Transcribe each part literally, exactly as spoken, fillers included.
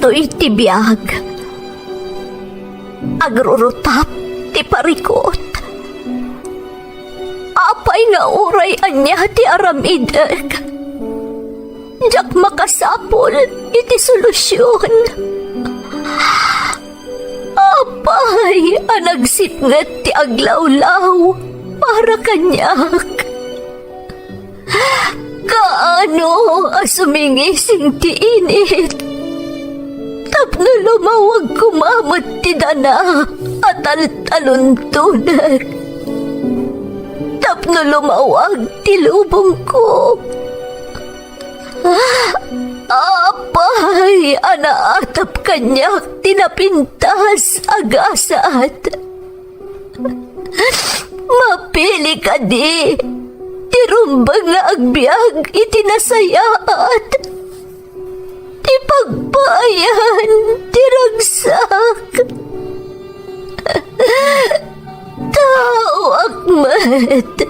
daytoy ti biag. Agrurutap ti parikut. Apay nga uray ania ti aramidek, diak makasapul iti solusion. Apay a nagsipnget ti aglawlaw para kaniak? Kaano a sumingising ti init tapno lumawag koma met ti dana a taltaluntonek, tapno lumawag ti lubongko? Apay a naatap kaniak ti napintas a gasat? Mapili kadi ti rumbeng nga agbiag iti nasayaat, ti pagpaayan ti ragsak. Taoak met,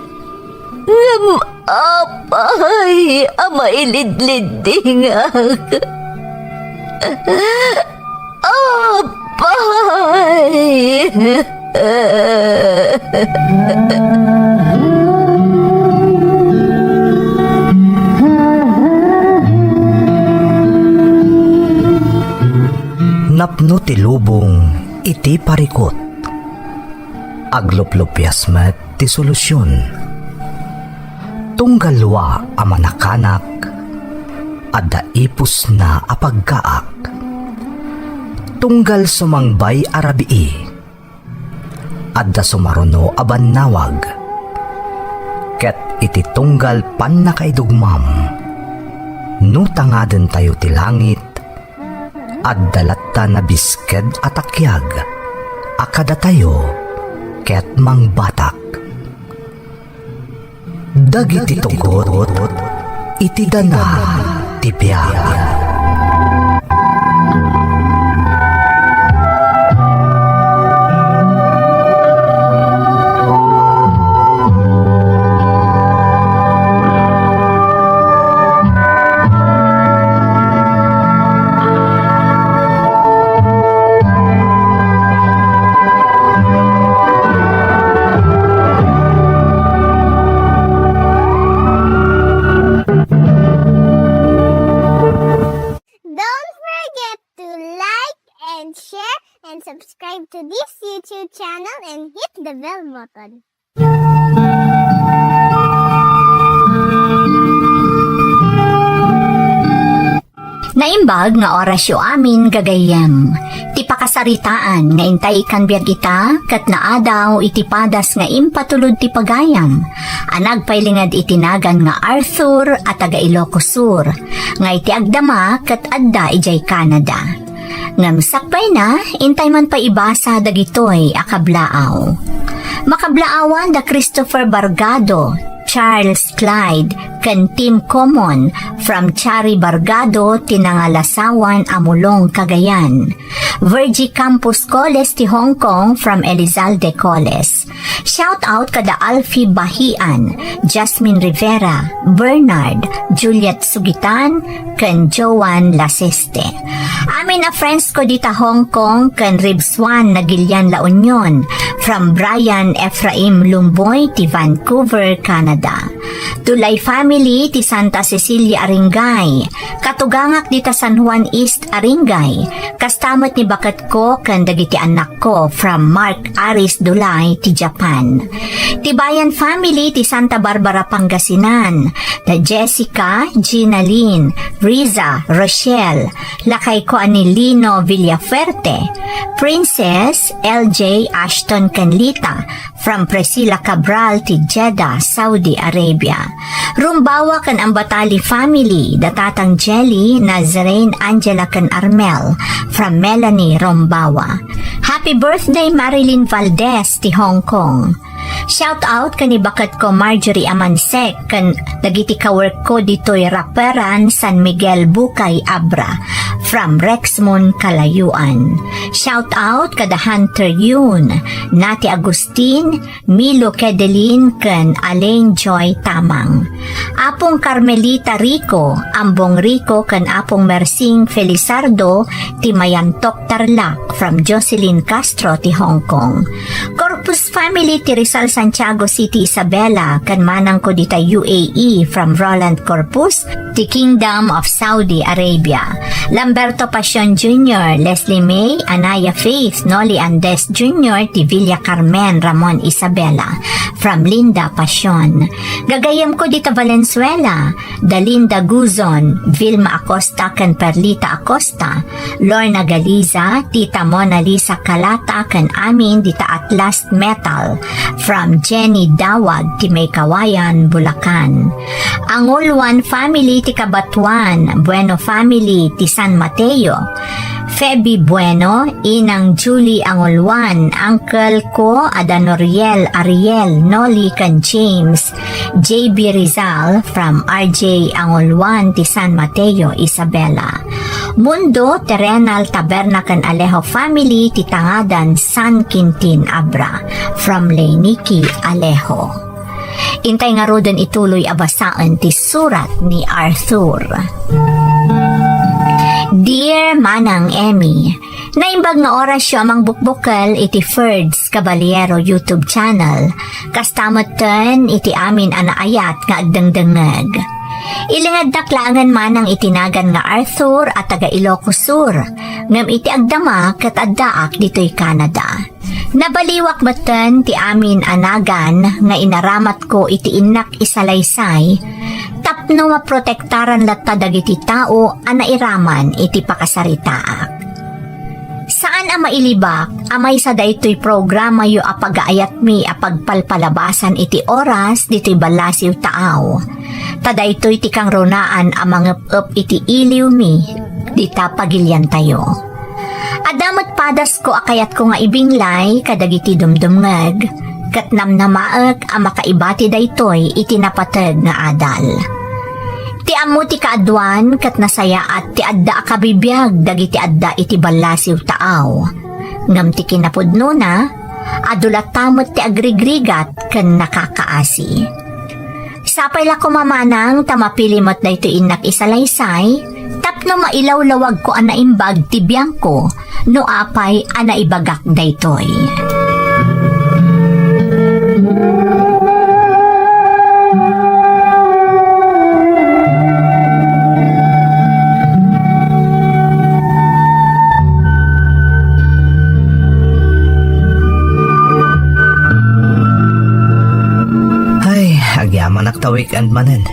ngem apay a mailidliddingak? Apay! Napno ti lubong iti parikut. Agluplupias met ti solusion. Tunggal dua a manakanak, adda ipusna a paggaak. Tunggal sumangbay a rabii, adda sumaruno a bannawag. Ket iti tunggal pannakaidugmam, no tangadentayo ti langit, adda latta nabisked a takiag a kadatayo ket mangbatak. Dagiti tugot iti dana ti biag. Don't forget to like and share and subscribe to this YouTube channel and hit the bell button. Naimbag nga orasyo amin, gagayyem. Ti pakasaritaan nga intay ikkan biag ita, ket naadaw iti padas nga impatulod ti pagayam, a nagpailinged iti nagan nga Arthur a taga Ilocos Sur, nga iti agdama ket adda idiay Canada. Ngem sakbayna, intay man pay ibasa dagitoy a kablaaw. Makablaawan da Christopher Bargado, Charles Clyde, ken Tim Common from Chari Bargado ti nangalasawan a Mulong, Cagayan. Virgie Campos Coles ti Hong Kong from Elizalde Coles. Shout out kada Alfie Bahian, Jasmine Rivera, Bernard, Juliet Sugitan, ken Joan Laseste. Amin a friends ko dita Hong Kong ken Ribswan Nagilian La Union, from Brian Ephraim Lumboy ti Vancouver, Canada. Tulay family ti Santa Cecilia Aringay. Katugangak dita San Juan East Aringay. Kasta met ni baketko ken dagiti annakko from Mark Aris Dulay ti Japan. Tibayan family ti Santa Barbara, Pangasinan. Da Jessica, Gina Lynn, Riza, Rochelle, lakayko a ni Lino Villafuerte, Princess, L J, Ashton ken Lita, from Priscilla Cabral ti Jeddah, Saudi Arabia. Rumbawa ken Ambatali family, da Tatang Jelly, Nazarene, Angela ken Armel, from Melanie Rumbawa. Happy birthday, Marilyn Valdez ti Hong Kong. Shout out ken ni baketko Marjorie Amansek ken dagiti kaworkko ditoy Raperan, San Miguel, Bukay, Abra, from Rexmon, Kalayuan. Shout out kada Hunter Yun, Nati Agustin, Milo Kedelin ken Alain Joy Tamang. Apong Carmelita Rico, Ambong Rico ken Apong Mersing Felizardo ti Mayantok, Tarlac, from Jocelyn Castro ti Hong Kong. Corpus family ti Rizal, Santiago City, Isabela ken manangko dita U A E, from Roland Corpus ti Kingdom of Saudi Arabia. Lamberto Pasion Junior, Leslie May, Anaya Faith, Noli Andes Junior ti Villa Carmen, Ramon, Isabela, from Linda Pasion. Gagayyemko dita Valenzuela, Dalinda Guzon, Vilma Acosta ken Perlita Acosta, Lorna Galiza, Tita Mona Lisa Calata ken amin dita Atlas Metal, from Jenny Dawag ti Maykawayan, Bulacan. Angulwan family ti Cabatuan, Bueno family ti San Mateo, Feby Bueno, Inang Julie Angulwan, Uncle ko a da Noriel, Ariel, Noli ken James, J B Rizal, from R J Angulwan ti San Mateo, Isabela. Mundo, Terrenal, Taberna ken Alejo family ti Tangadan, San Quintin, Abra, from Leinique Alejo. Intay ngaruden ituloy a basaen ti surat ni Arthur. Dear Manang Emmy, naimbag nga orasyo a mangbukbukel iti Ferds Caballero YouTube channel, kasta metten iti amin a naayat nga agdengdengngeg. Ilingeddak laengen manang iti nagan nga Arthur a taga Ilocos Sur, ngem iti agdama ket addaak ditoy Canada. Nabaliwak metten ti amin a nagan nga inaramatko iti innak isalaysay tapno maprotektaran latta dagiti tao a nairaman iti pakasaritaak. Saan a mailibak a maysa daytoy programayo a pagaayatmi a pagpalpalabasan iti oras ditoy ballasiw taaw. Ta daytoy ti kangrunaan a mangep-ep iti iliwmi dita pagiliantayo. Adda met padasko a kayatko nga ibinglay kadagiti dumdumngeg, ket namnamaek a makaibati daytoy iti napateg nga adal. Ti ammo ti kaaduan ket nasayaat ti adda a kabibiag dagiti adda iti ballasiw taaw. Ngem ti kinapudnona, adu latta met ti agrigrigat ken nakakaasi. Sapay la koma manang ta mapili met daytoy innak isalaysay, tapno mailawlawagko a naimbag ti biangko no apay a naibagak daytoy. Ay, agyamanak ta weekend manen.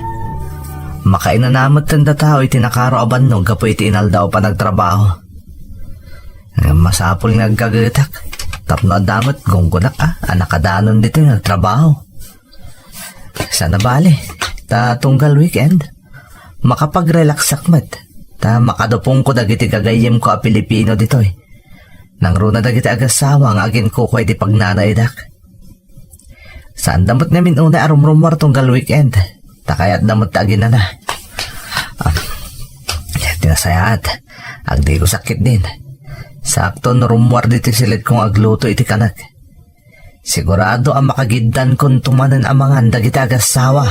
Makainanamet ti tao iti nakaro a bannog gapu iti inaldaw a panagtrabaho. Ngem masapul nga aggagetak tapno adda met gunggonak a, a nakadanon ditoy nga agtrabaho. Saan a bale, ta tunggal weekend, makapagrelaksak met, ta makadupongko dagiti gagayyemko a Pilipino ditoy. Nangruna dagiti agassawa nga aginkukua iti pagnanaidak. Saanda met ngamin unay a rumrumuar tunggal weekend, ta kayatda met ti aginana. Ah, ti nasayaat, agdigosak ketdin. Saakto no rummuar ditoy siledko nga agluto iti kanek. Sigurado a makagiddankonto manen a mangan dagiti agassawa.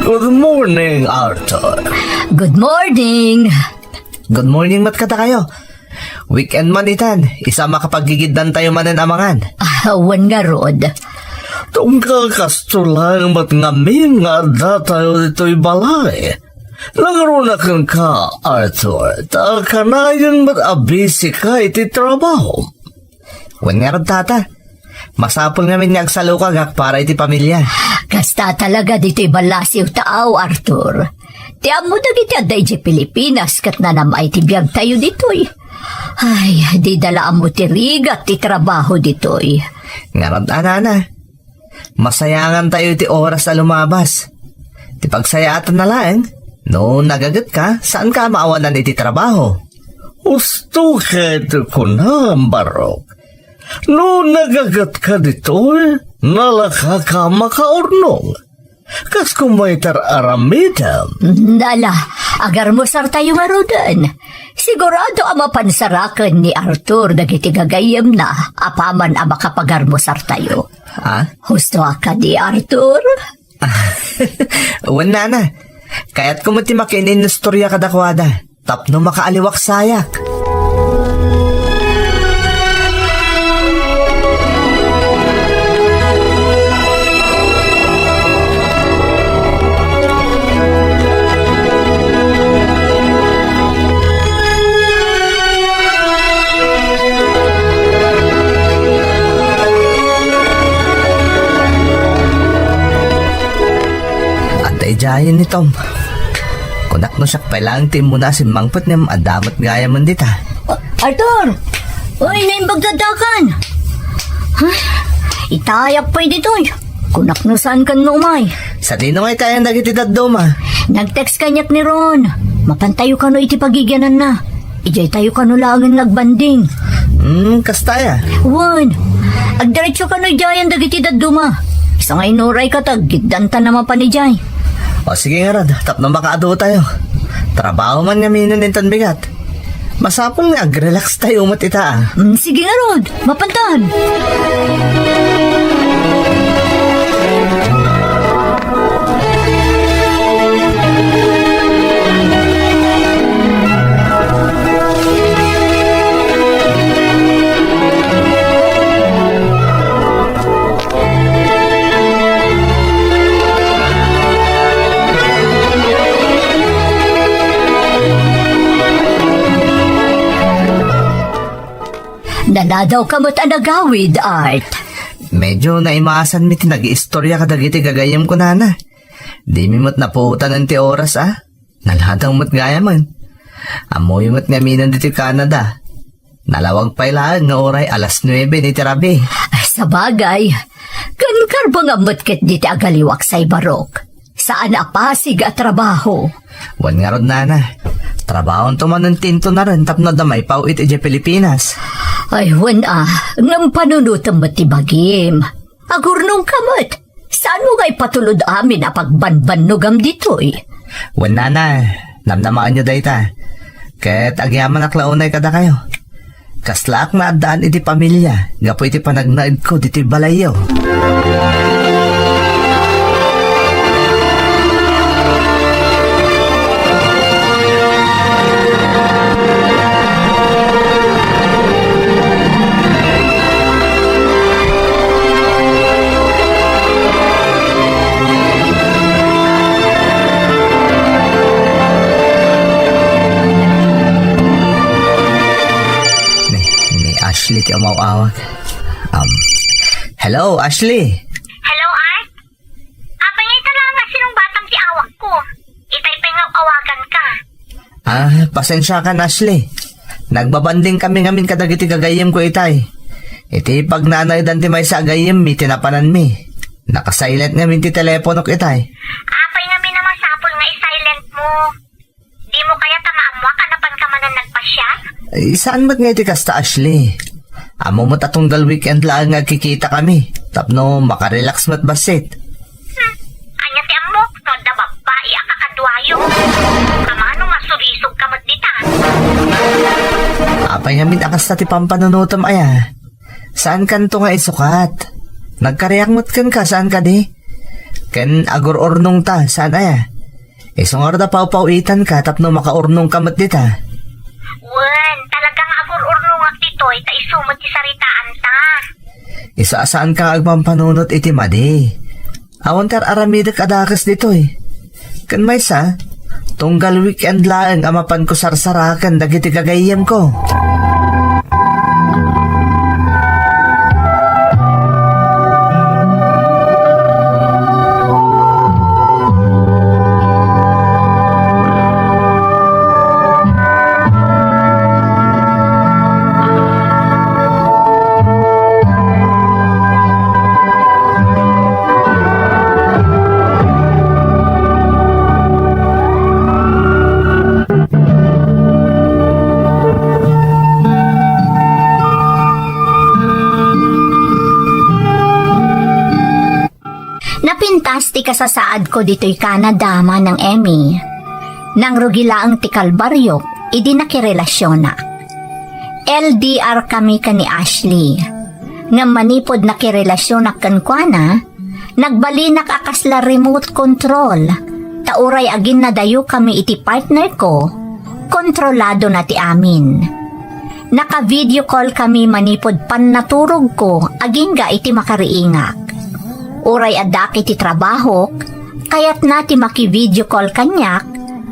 Good morning, Arthur. Good morning. Good morning met kadakayo. Weekend man itan, isu a makapaggigiddantayo manen a mangan. Ah, wen ngarud. Tunggal kastoy laeng met ngamin nga addatayo ditoy balay. Nangruna kenka, Arthur, ta kanayon met a busy ka iti trabaho. Wen ngarud, Tata. Masapul ngamin nga agsalukagak para iti pamilya. Kasta talaga ditoy ballasiw taaw, Arthur. Ti ammo dagiti adda idiay Pilipinas ket nanam-ay ti biagtayo ditoy. Ay, dida la ammo ti rigat ti trabaho ditoy. Ngarud, a nana, masayangantayo iti oras a lumabas. Ti pagsayaatanna laeng, no nagagetka, saanka a maawanan iti trabaho. Husto ket kunam, Barok. No nagagetka ditoy, nalakaka makaurnong. Kas kumay tar-aramidem. Nala, agarmusartayo ngaruden. Sigurado a mapan saraken ni Arthur dagiti gagayyemna apaman a makapagarmusartayo. Ha? Husto a kadi, Arthur? Wen, nana. Kayatko met ti makiin-inistorya kadakuada tapno makaaliwaksayak. Adda idiayen ni Tom. Kunak no siak pay laeng ti immuna a simmangpet ngem adda met gayamen dita. Arthur! Uy, naimbag ti addakan! Ay, itayak pay ditoy. Kunak no saankan nga umay. Sadino nga itayan dagiti dadduma? Nag-text kaniak ni Ron. Mapantayo kano iti pagigiananna. Idiay tayo kano laengen nga agbanding. Hmm, kasta aya? Wen, agdiretso kano idiayen dagiti dadduma. Isu nga inuray ket aggiddantan a mapan idiay. O, sige ngarud, tapno makaadu tayo. Trabaho man ngamin inton bigat. Masapul nga ag-relax tayo met ita, a. Mm, sige ngarud, mapantan. Nanadawka met a nagawid, Art. Medyo naimasanmi ti nagiistorya kadagiti gagayyemko, nana. Dimi met napuotan ti oras, a. Naladaw met gayamen. Ammoyo met ngamin ditoy Canada. Nalawag pay laeng nga uray alas nuebe iti rabii. Ay, sabagay. Ken karbangam met ketdi ti agaliwaksay, Barok. Saan a pasig a trabaho. Wen ngarud, nana. Trabahonto manen ti intunaren tapno adda maipaw-it idiay Pilipinas. Ay, wen a. Ngem panunotem met ti bagim. Agurnongka met. Saanmo nga ipatulod amin a pagbanbannogam ditoy? Wen, nana, namnamaenyo dayta. Ket agyamanak la unay kadakayo. Kaslaak naaddaan iti pamilia gapu iti panagnaedko ditoy balayyo. Ni, ni Ashley ti umaw-awag. Um, hello, Ashley. Hello, Art. Apay nga ita laeng a sinungbatam ti awakko? Itay pay nga awaganka. Ah, pasensiakan, Ashley. Nagbabanding kami ngamin kadagiti gagayyemko itay. Iti pagnanaedan ti maysa a gayyemmi ti napananmi. Naka-silent ngamin ti teleponok itay. Apay ngamin a masapul nga i-silent mo? Dimo kayat a maammoak a napanka manen nagpasiar? Ay, saan met nga iti kasta, Ashley? Ammo met a tunggal weekend laeng nga agkikitakami tapno makarelax met bassit. Hmm, ania ti ammok no adda babbai a kakaduayo? Amangan no masulisogka met dita. Apay ngamin a kasta ti pampanunotem aya? Saankanto nga isukat? Nagkariak met kenka, saan kadi? Ken agur-urnongta, saan aya? Isu ngarud a pawpaw-itanka tapno makaurnongka met dita. Wen, talaga nga agur-urnongak ditoy ta isu met ti saritaanta. Isu a saanka nga agpampanunot iti madi. Awan ti ar-aramidek a dakes ditoy. Ken maysa, tunggal weekend laeng a mapanko sarsaraken dagiti gagayyemko. Kas ti kasasaadko ditoy Canada, Manang Emmy, nangrugi laeng ti kalbariok idi nakirelasionak. L D R kami ken ni Ashley. Ngem manipud nakirelasionak kenkuana, nagbalinak a kasla remote control, ta uray aginnadayo kami iti partner ko, kontroladona ti amin. Naka-video call kami manipud pannaturogko agingga iti makariingak. Uray addaak iti trabahok, kayatna ti maki-video call kaniak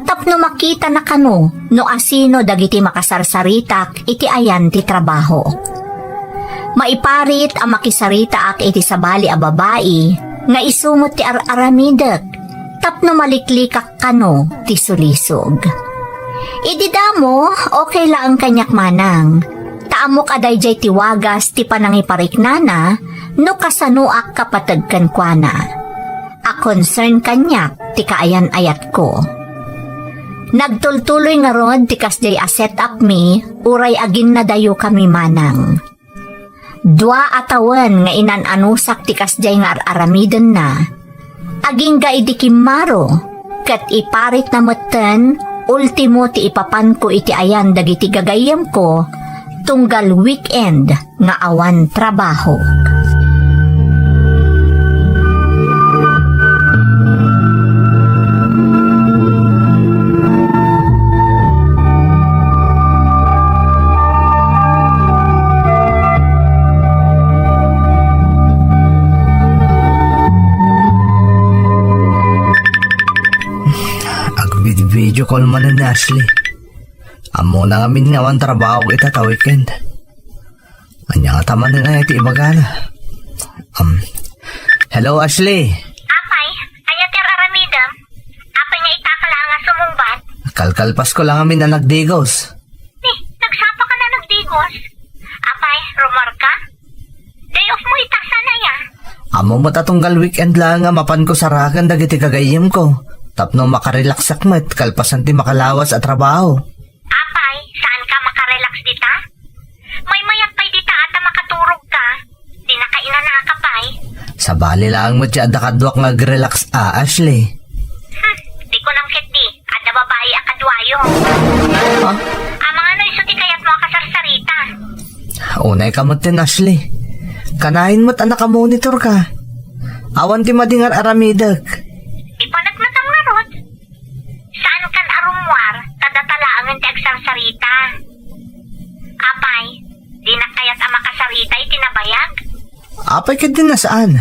tapno makitana kano no asino dagiti makasarsaritak iti ayan ti trabahok. Maiparit a makisaritaak iti sabali a babai nga isu met ti ar-aramidek tapno maliklikak kano ti sulisog. Idi damo, okay laeng kaniak manang. Ta ammok a daydiay ti wagas ti panangipariknana no kasanoak kapateg kenkuana. A concern kaniak ti kaayan-ayatko. Nagtultuloy ngarud ti kasdiay a set-up mi uray aginnadayo kami manang. Dua a tawen nga inan-anusak ti kasdiay nga ar-aramidenna. Agingga idi kimmaro, ket iparitna metten, ultimo ti ipapanko iti ayan dagiti gagayyemko, tunggal weekend nga awan trabaho. Agvid-video call manen ni Ashley. Ammona ngamin nga awan trabaho ita ta weekend. Ania ngata manen aya ti ibagana? Um, hello, Ashley. Apay, ania ti ar-aramidem? Apay nga ita ka laeng a sumungbat? Kalkalpasko la ngamin a nagdigos. Ni, nagsapa ka na nagdigos? Apay, rummuar ka? Day off mo ita sana ya? Ammo met a tunggal weekend laeng a mapanko saraken dagiti gagayyemko tapno makarelaksak met kalpasan ti makalawas a trabaho. Apay, saan ka makarelax dita? Maymayat pay dita a ta makaturog ka. Di na kainanaka pay. Sabali laeng met ti adda kaduak nga agrelax a, Ashley. Hmm, di kunam ketdi, adda babai a kaduayo. Ha? Amangan no isu ti kayatmo a kasarsarita. Unay ka met ten, Ashley. Kanayon met a nakamonitor ka. Awan ti madi nga ar-aramidek. Ipanak na tam ngarud. Saan kan a rummuar, ta data laengen ti agsarsarita. Apay, dinak kayat a makasarita iti nabayag? Apay ket di na saan.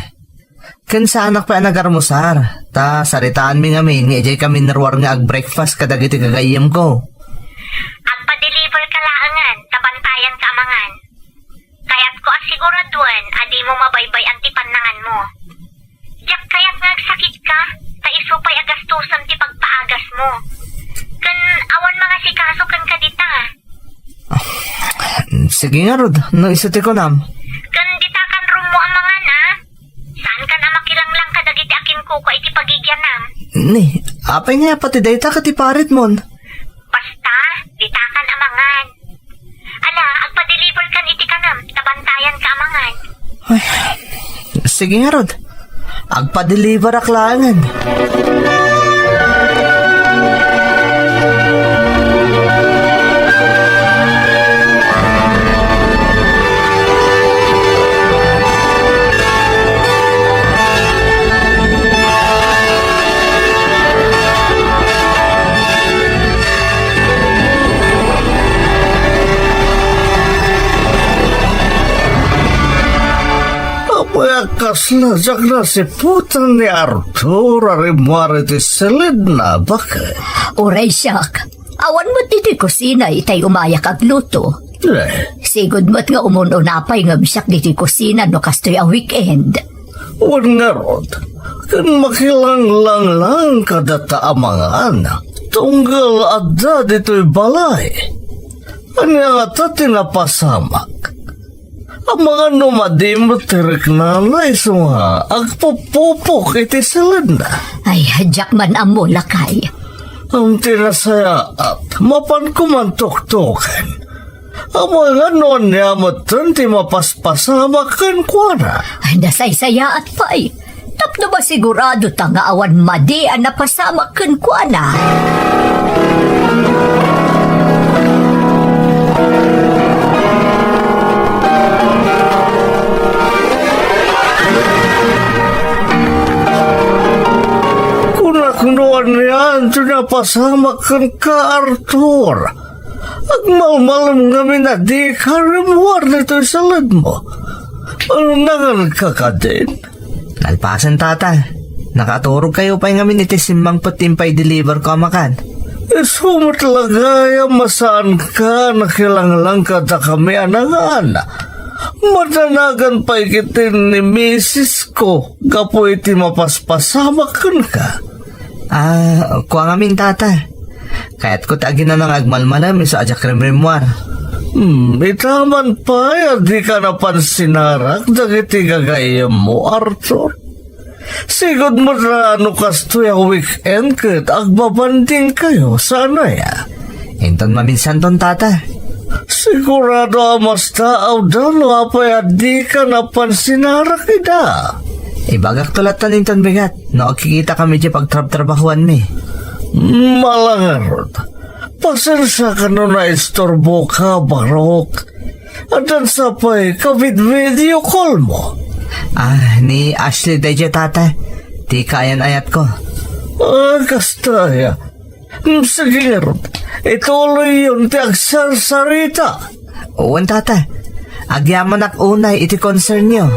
Ken saanak pay a nagarmusar, ta saritaanmi ngamin nga idiay kami nagruar nga ag-breakfast kadagiti gagayyemko. Agpa-deliver ka laengen, ta bantayan ka a mangan. Kayatko a siguraduen a dimo mabaybay-an ti pannanganmo. Diak kayat nga agsakit ka, ta isu pay a gastusen ti pagpaagasmo. Ken awan mangasikaso kenka dita. Sige ngarud, no isu ti kunam. Ken dita kan rummo a mangan, a? Saan kan a makilanglang kadagiti akinkuko iti pagigianam? Ni, apay nga pati dayta ket iparitmon? Basta, dita kan a mangan. Ala, agpa-deliver kan iti kanam, ta bantayan ka a mangan. Ay, sige ngarud. Agpa-deliverak laengen. Apay a kasla diak nasiputan ni Arthur a rimmuar iti silidna, baket? Uray siak, awan met ditoy kusina itay umayak agluto. Eh. Sigud met nga umun-una pay ngem siak ditoy kusina no kastoy a weekend. Wen ngarud, ken makilanglang lang kadata a mangan, tunggal adda ditoy balay. Ania ngata ti napasamak? Amangan no madi met ti riknana isu nga agpupupok iti silidna. Ay, diak man ammo, lakay. Ngem ti nasayaat, mapanko man tuktoken. Amangan no ania metten ti mapaspasamak kenkuana. Ay, nasaysayaat pay. Ta no masigurado ta nga awan madi a napasamak kenkuana. Kunak no anian ti napasamak kenka, Arthur. Agmalmalem ngamin a dika rimmuar ditoy saledmo. Nanganka kadin? Nalpasen, Tata. Nakaturogkayo pay ngamin iti simmangpet ti impay-deliver ko a makan. Isu met la gayam a saanka a nakilanglangkadakami a nangan. Madanagan pay ketdin ni misisko gapu iti mapaspasamak kenka. Ah, kua ngamin, Tata. Kayatko ti aginana nga agmalmalem isu a diak rimrimmuar. Hmm, ita man pay a dika napansinarak dagiti gagayyemmo, Arthur. Sigud met la no kastoy a weekend ket agbabandingkayo, saan aya? Inton maminsanton, Tata. Sigurado a mastaawda no apay a dika napansinarak ida. Ibagakto lattan inton bigat no agkikitakami idiay pagtrabtrabahuanmi. Mala ngarud. Pasensiaka no naisturboka, Barok. Addan sa pay ka-vid-video call mo. Ah, ni Ashley daydiay, Tata. Ti kaayan-ayatko. Ah, kasta aya. Hmm, sige ngarud. Ituloyyon ti agsarsarita. Wen, Tata. Agyamanak unay iti concernyo.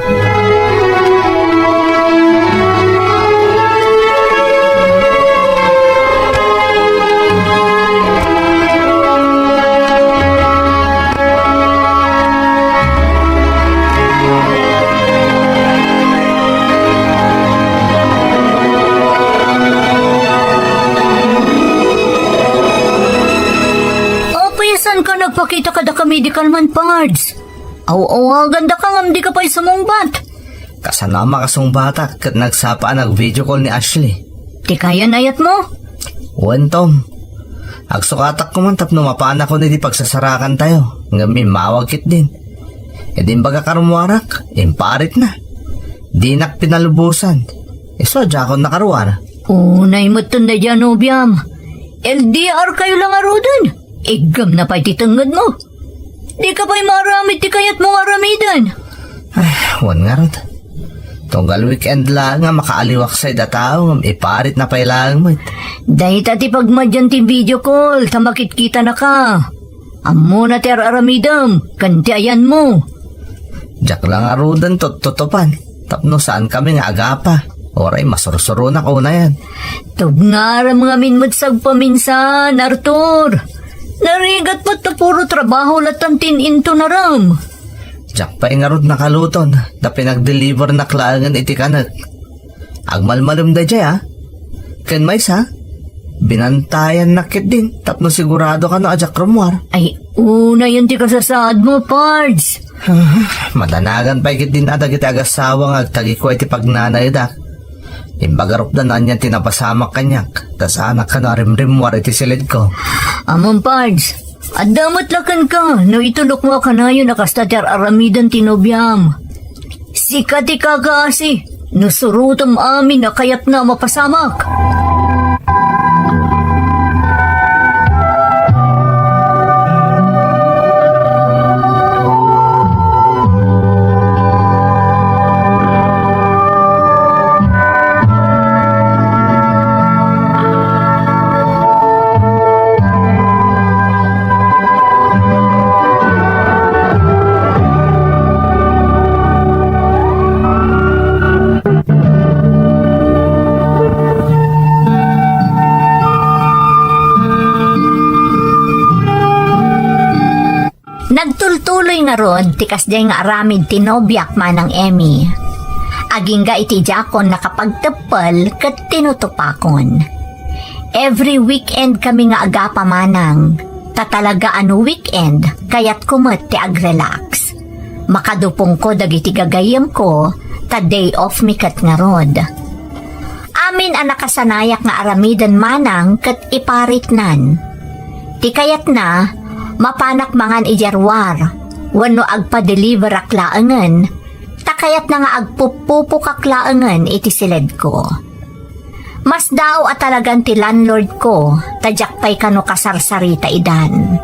Apay a saanka nagpakita kadakami idi kalman, Pards? Aw-awagandaka ngem dika pay sumungbat. Kasano a makasungbatak ket nagsapa a nag-video call ni Ashley? Ti kaayan-ayatmo? Wen, Tom. Agsukatakon man tapno mapanakon idi pagsasarakantayo, ngem immawag ketdin. Idi imbagak a rummuarak, imparitna. Dinak pinalubosan. Isu a diakon nakaruar. Unay metten daydiay a nobiam. L D R kayo la ngaruden. Iggamna pay ti tengngedmo. Dika pay maaramid ti kayatmo nga aramiden. Ay, wen ngarud. Tunggal weekend laeng a makaaliwak sa ida tao, ngem iparitna pay laeng met. Dayta ti pagmadian ti video call, ta makitkitanaka. Ammona ti ar-aramidem, ken ti ayanmo. Diak la ngaruden tuttutupan, tapno saankami nga agapa, uray masursuronak unayen. Tugngarem ngamin met sagpaminsan, Arthur. Narigat met ta puro trabaho lattan ti in-intunarem. Diak pay ngarud nakaluton, ta pinagdelivernak laengen iti kanek. Agmalmalem daydiay, a. Ken maysa, binantayannak ketdin tapno sigurado kano a diak rummuar. Ay, unayen ti kasasaadmo, Pards. Ah, madanagan pay ketdin a dagiti agassawa nga agtagikua iti pagnanayedak. Imbag a rupdan no anian ti napasamak kaniak, ta saanak kano a rimrimmuar iti silidko. Ammom, Pards, adda met la kenka no itulokmo a kanayon a kasta ti ar-aramiden ti nobiam. Sika ti kakaasi no surotem amin a kayatna a mapasamak. Nagtultuloy ngarud ti kasdiay nga aramid ti nobiak, Manang Emmy. Agingga iti diakon nakapagteppel ket tinutupakon. Every weekend kami nga agapa, Manang. Ta talaga a no weekend, kayatko met ti agrelax. Makadupongko dagiti gagayyemko, ta day off mi ket ngarud. Amin a nakasanayak nga aramiden, Manang, ket iparitnan. Ti kayatna, mapanak mangan idiay ruar, wenno agpadeliverak laengen, ta kayatna nga agpuppupokak laengen iti siledko. Masdaaw a talagan ti landlordko, ta diak pay kano kasarsarita idan.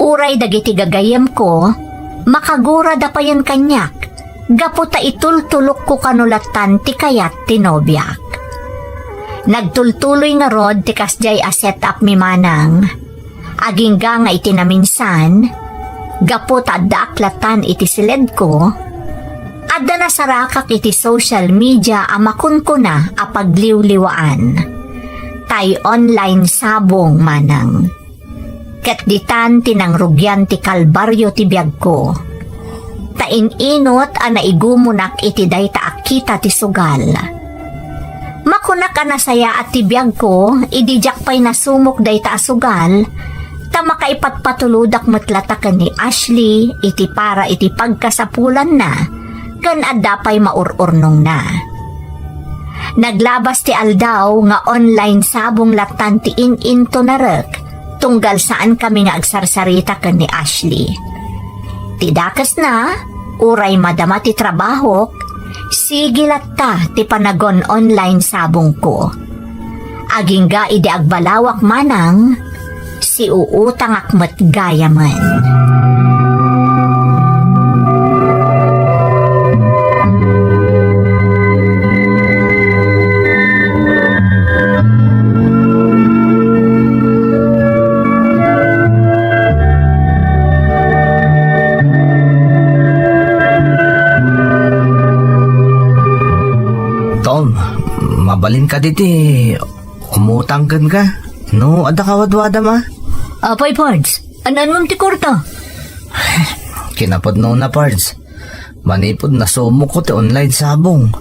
Uray dagiti gagayyemko, makagurada payen kaniak, gapu ta itultulokko kano lattan ti kayat ti nobiak. Nagtultuloy ngarud ti kasdiay a set-up mi manang. Agingga nga iti naminsan, gapu ta addaak lattan iti siledko, adda nasarakak iti social media a makunkuna a pagliwliwaan. Tay online sabong manang. Ket ditan ti nangrugian ti kalbario ti biagko. Ta in-inot a naigumunak iti dayta a kita ti sugal. Makunak a nasayaat ti biagko idi diak pay nasumok dayta a sugal, ta makaipatpatulodak met latta ken ni Ashley iti para iti pagkasapulanna ken adda pay maur-urnongna. Naglabas ti aldaw nga online sabong lattan ti in-intonarek, tunggal saankami nga agsarsarita ken ni Ashley. Ti dakesna, uray madama ti trabahok, sige latta ti panagon-online sabongko. Agingga idi agbalawak manang, siuutangak met gayamen. Tom, mabalin ka diti umutang kenka? No, adda kawadwadam a? Apay, Pards, an-annom ti kuarta? Kinapudnona, Pards. Manipud nasumokko ti online sabong,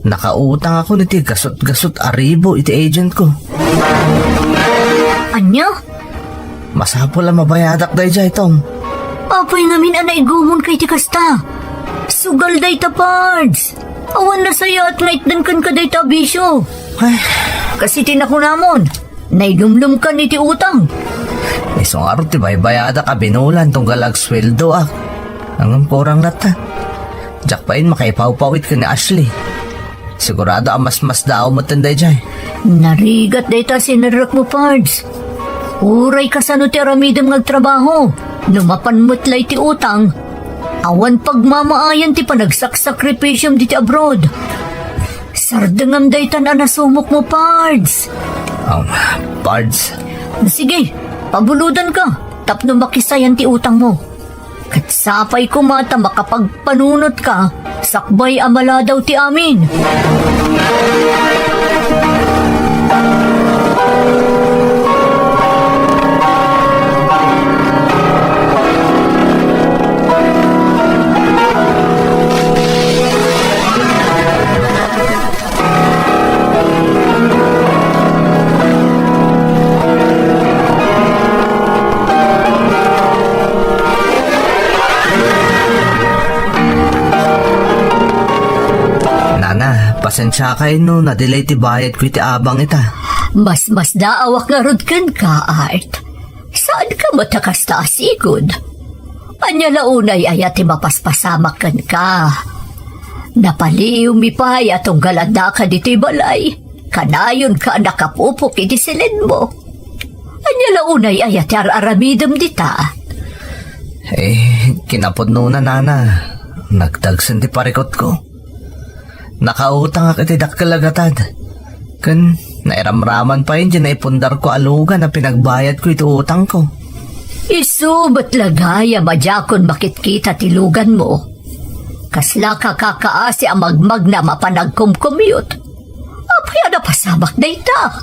nakautangakon iti gasut-gasut a ribu iti agentko. Ania? Masapul a mabayadak daydiay, Tom. Apay ngamin a naigumonka iti kasta? Sugal dayta, Pards. Awan nasayaat nga itdan kenka dayta a bisio. Ay. Kas iti nakunamon, nailumlomkan iti utang. Isu ngarud ti baybayadak a binulan tunggal agsueldoak. Ngem kurang latta. Diak pay makipawpawit ken ni Ashley. Sigurado a masmasdaaw metten daydiay. Narigat dayta a sinerrekmo, Pards. Uray kasano ti aramidem nga agtrabaho, no mapan met la iti utang, awan pagmamaayan ti panagsaksakripisom diti abroad. Sardengam daytan a nasumokmo, Pards. Um, Pards. Sige, pabulodanka tapno makisayan ti utangmo. Ket sapay koma ta makapagpanunotka sakbay a maladaw ti amin. Nana, pasensiakay no na-delay ti bayadko iti abang ita. Masmasdaawak ngarud kenka, Art. Saanka met a kasta a sigud? Ania la unay aya ti mapaspasamak kenka? Napaliiwmi pay a tunggal addaka ditoy balay, kanayonka a nakapupok iti siledmo. Ania la unay aya ti ar-aramidem dita? Eh, kinapudnona, Nana, nagdagsen ti parikutko. Nakautangak iti dakkel a gatad. Ken nairamraman pay diay naipundarko a lugan a pinagbayadko iti utangko. Isu met la gayam a diakon makitkita ti luganmo. Kasla ka kakaasi a magmagna a mapan agkumkumyot. Apay a napasamak dayta?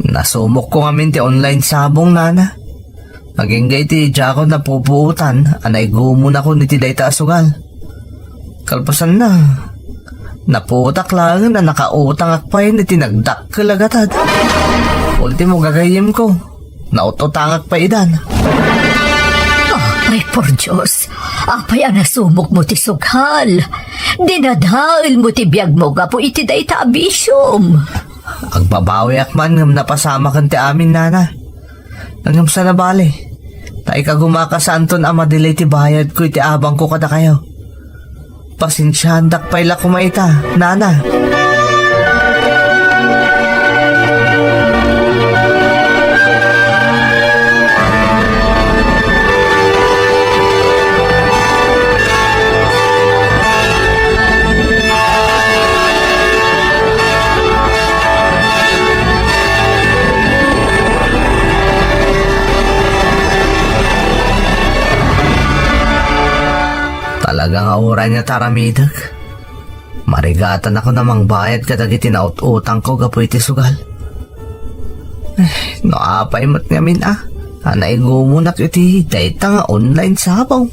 Nasumokko ngamin ti online sabong, Nana. Agingga iti diakon napupuotan a naigumonakon iti dayta a sugal. Kalpasanna, naputak laeng a nakautangak pay iti nagdakkel a gatad. Ultimo gagayyemko, naut-utangak pay idan. Ay, por Dios, apay a nasumokmo ti sugal? Dinadaelmo ti biagmo gapu iti dayta a bisiom. Agbabawiak man ngem napasamaken ti amin, Nana. Ngem saan a bale, Ta ikagumaka saanton a madelay ti bayadko iti abangko kadakayo. Pasensiaandak pay la koma ita, nana. Talaga nga uray nga ta aramidek. Marigatanakon a mangbayad kadagiti naut-utangko gapu iti sugal. Eh, no apay met ngamin a, a naigumonak iti dayta nga online sabong.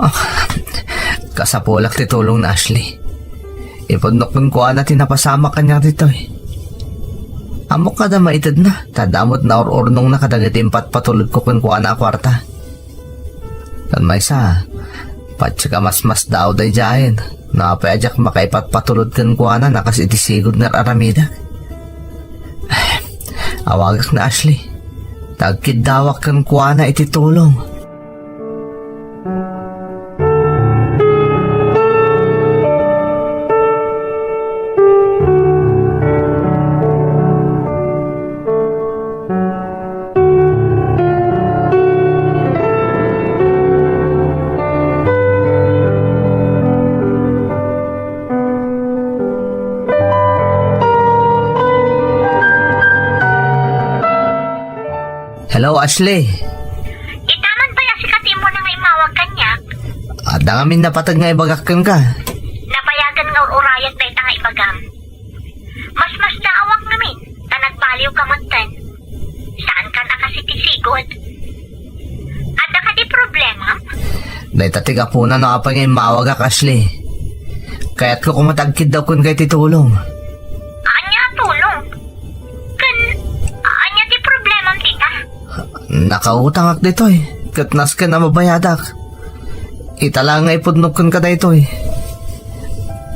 Ah, kasapulak ti tulong ni Ashley. Ipudnok kenkuana ti napasamak kaniak ditoy. Ammok kada maitedna, ta damot naur-urnongna kadagiti impatpatulodko kenkuana a kuarta. Ken maysa, patse ka masmasdaaw daydiayen, no apay a diak makaipatpatulod kenkuana a kas iti sigud nga ar-aramidek. Awagak ni Ashley. Ta agkiddawak kenkuana iti tulong. Hello, Ashley. Ita man pay a sika ti immuna nga immawag kaniak. Adda ngamin napateg nga ibagak kenka. Nabayagen nga ur-urayak dayta nga ibagam. Masmasdaawak ngamin, ta nagbaliwka metten. Saankan a kas iti sigud. Adda kadi problemam? Dayta ti gapuna no apay nga immawagak, Ashley. Kayatko koma ti agkiddaw kenka iti tulong. Ania a tulong? Ken ania ti problemam dita? Nakautangak ditoy, ket nasken a mabayadak. Ita la nga ipudnok kenka daytoy.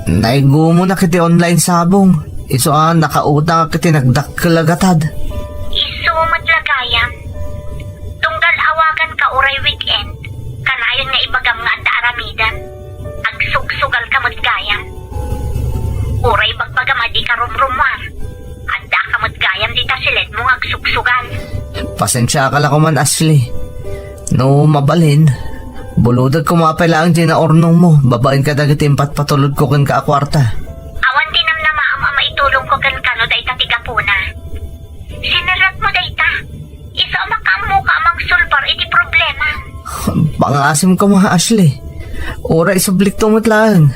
Naigumonak iti online sabong, isu a nakautangak iti nagdakkel a gatad. Isu met la gayam. Tunggal awaganka uray weekend, kanayon nga ibagam nga adda aramidem. Agsugsugalka met gayam. Uray bagbagam a dika rumrumuar, addaka met gayam dita siledmo nga agsugsugal. Pasensiaka la koman, Ashley. No mabalin, bulodek koma pay laeng diay naurnongmo babaen kadagiti impatpatulodko kenka a kuarta. Awan ti namnamaam a maitulongko kenka no dayta ti gapuna. Sinerrekmo dayta. Isu a makaammoka a mangsulbar iti problema. Pangasim koma, Ashley. Uray isublikto met laeng.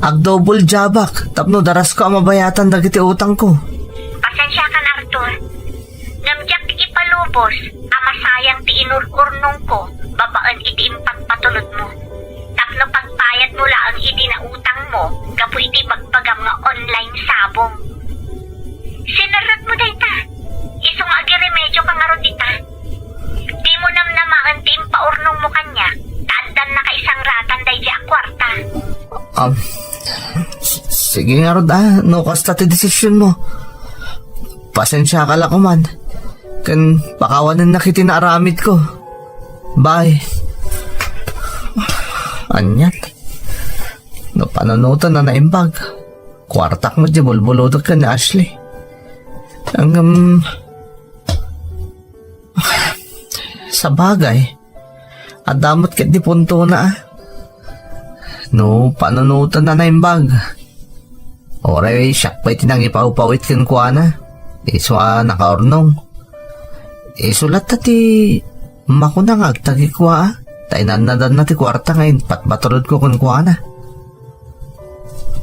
Agdouble jabak tapno darasko a mabayatan dagiti utangko. Pasensiakan, Arthur. Ngem diak ipalubos a masayang ti inur-urnongko babaen iti impatpatulodmo. Tapno pagbayadmo laeng iti nautangmo gapu iti bagbagam nga online sabong. Sinerrekmo dayta. Isu nga agiremedioka ngarud ita. Dimo namnamaen ti impaurnongmo kaniak, ta addan nakaisangratan daydiay a kuarta. Um, s-, sige ngarud a, no kasta ti desisionmo. Pasensiaka la koman. Ken pakawanennak iti naaramidko. Bye. Aniat? No panunoten a naimbag, kuartak met diay bulbulodek ken ni Ashley. Ngem, sabagay, adda met ketdi puntona a. No panunoten a naimbag, uray siak pay ti nangipawpawit kenkuana, isu a nakaurnong. Isu latta ti makuna nga agtagikua, ta inannadanna ti kuarta nga impatpatulodko kenkuana.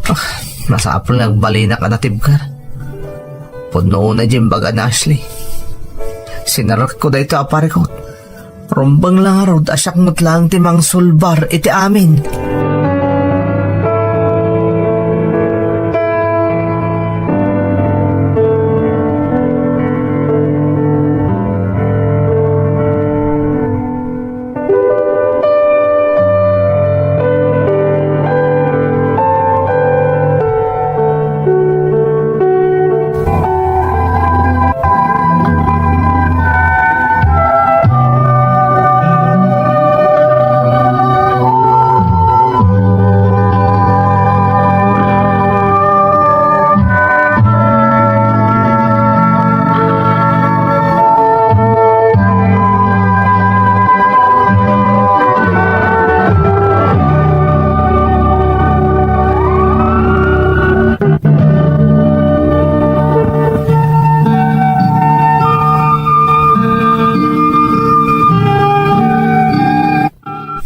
Ah, masapul nga agbalinak a natibker. Pudno unay diay imbaga ni Ashley. Sinerrekko daytoy a parikut. Rumbeng la ngarud a siak met laeng ti mangsulbar iti amin.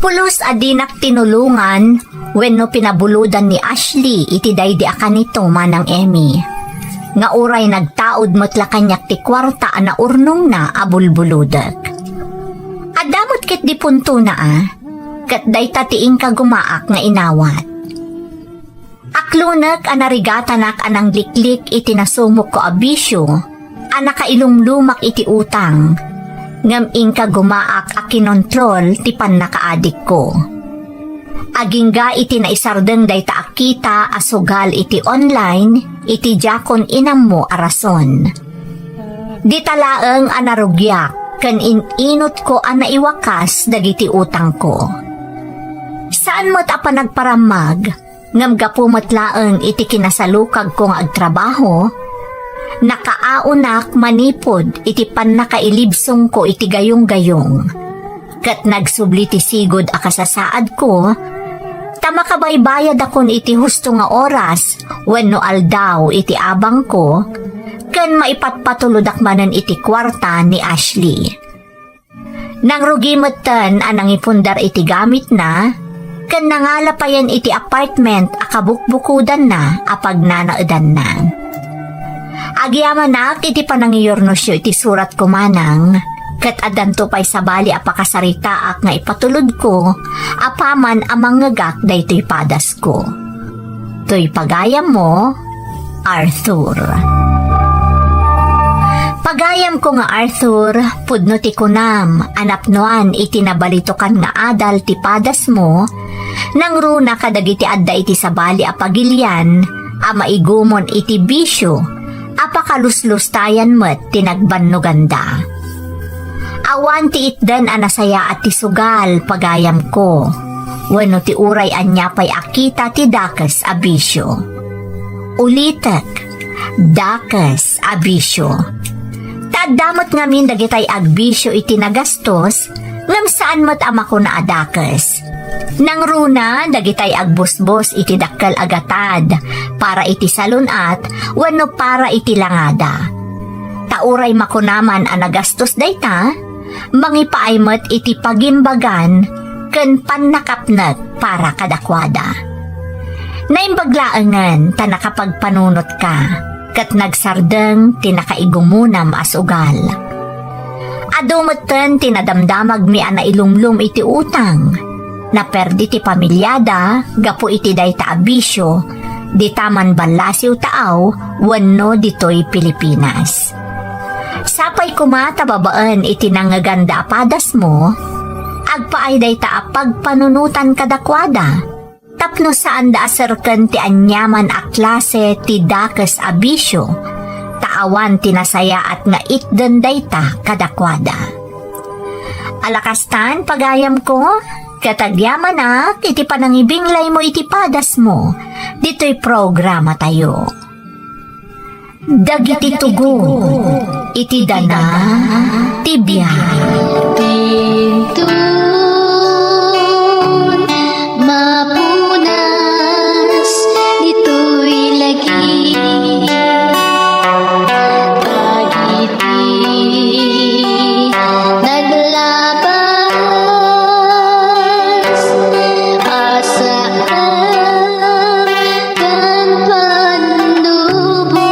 Pulos a dinak tinulongan wenno pinabulodan ni Ashley iti daydi a kanito, Manang Emmy, nga uray nagtaud met la kaniak ti kuarta a naurnongna a bulbulodek. Adda met ketdi puntona a, ket dayta ti inkagumaak nga inawat. Aklonek a narigatanak a nangliklik iti nasumokko a bisio a nakailumlumak iti utang, ngem inkagumaak a kinontrol ti pannakaadikko. Agingga iti naisardeng dayta a kita a sugal iti online iti diakon inammo a rason. Dita laeng a narugiak ken in-inutko a naiwakas dagiti utangko. Saan met a panagparammag, ngem gapu met laeng iti kinasalukagko nga agtrabaho, nakaaonak manipud iti pannakailibsongko iti gayunggayong, ket nagsubli ti sigud a kasasaadko, ta makabaybayadakon iti husto nga oras wenno aldaw iti abangko, ken maipatpatulodak manen iti kuarta ni Ashley. Nangrugi metten a nangipundar iti gamitna, ken nangala payen iti apartment a kabukbukodanna a pagnanaedanna. Agyamanak iti panangiyurnosyo iti suratko, Manang, ket addanto pay sabali a pakasaritaak nga ipatulodko apaman a mangngegak daytoy padasko. Toy pagayammo, Arthur. Pagayamko nga Arthur, pudno ti kunam a napnoan iti nabalitokan nga adal ti padasmo, nangruna kadagiti adda iti sabali a pagilian a maigumon iti bisio a pakaluslustayan met ti nagbannoganda. Awan ti itden a nasayaat ti sugal, pagayamko, wenno ti uray ania pay a kita ti dakes a bisio. Ulitek, dakes a bisio. Ta adda met ngamin dagitay agbisio iti nagastos, ngem saan met a makuna a dakes. Nangruna dagitay agbusbos iti dakkel a gatad para iti salun-at wenno para iti langada. Ta uray makunaman a nagastos dayta, mangipaay met iti pagimbagan ken pannakapnek para kadakuada. Naimbag laengen ta nakapagpanunotka ket nagsardeng ti nakaigumonam a sugal. Adu metten ti nadamdamagmi a nailumlom iti utang. Naperdi ti pamiliada gapu iti dayta a bisio, dita man ballasiw taaw wenno ditoy Pilipinas. Sapay koma ta babaen iti nangngeganda a padasmo, agpaay dayta a pagpanunotan kadakuada. Tapno saanda a serken ti aniaman a klase ti dakes a bisio, ta awan ti nasayaat nga itden dayta kadakuada. Alakastan, pagayamko, ket agyamanak iti panangibinglaymo iti padasmo ditoy programatayo. Dagiti tugon iti dana ti biag. Ditoy mapunas, ditoy lagi. Dagiti naglabas a saan ken pannubo,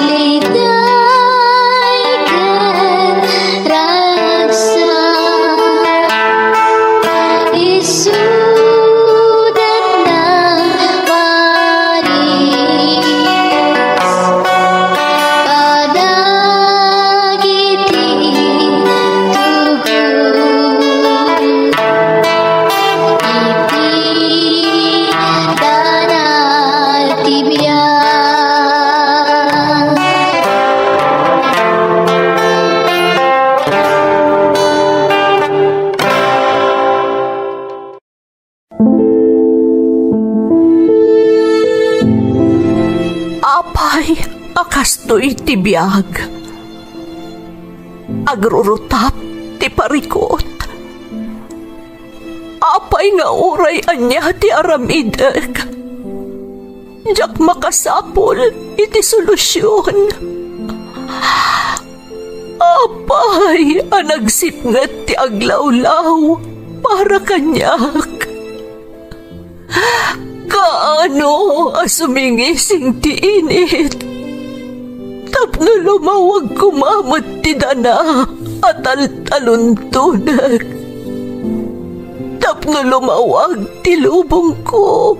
liday ken ragsak, isuda nang paris kadagiti tugon. Iti dana ti biag. Apay a kastoy ti biag? Agrurutap ti parikut. Apay nga uray ania ti aramidek, diak makasapul iti solusion. Apay. Ay, a nagsipnget ti aglawlaw para kaniak. Kaano a sumingising ti init tapno lumawag koma met ti dana a taltaluntonek, tapno lumawag ti lubongko.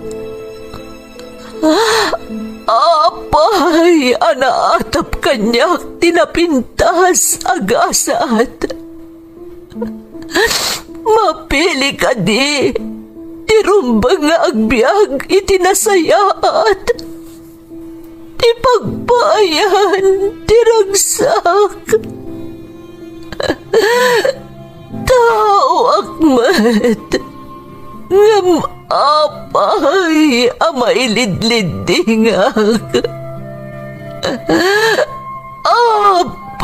Apay a naatap kaniak ti napintas a gasat. Mapili kadi ti rumbeng nga agbiag iti nasayaat, ti pagpaayan ti ragsak. Taoak met, ngem apay a mailidliddingak?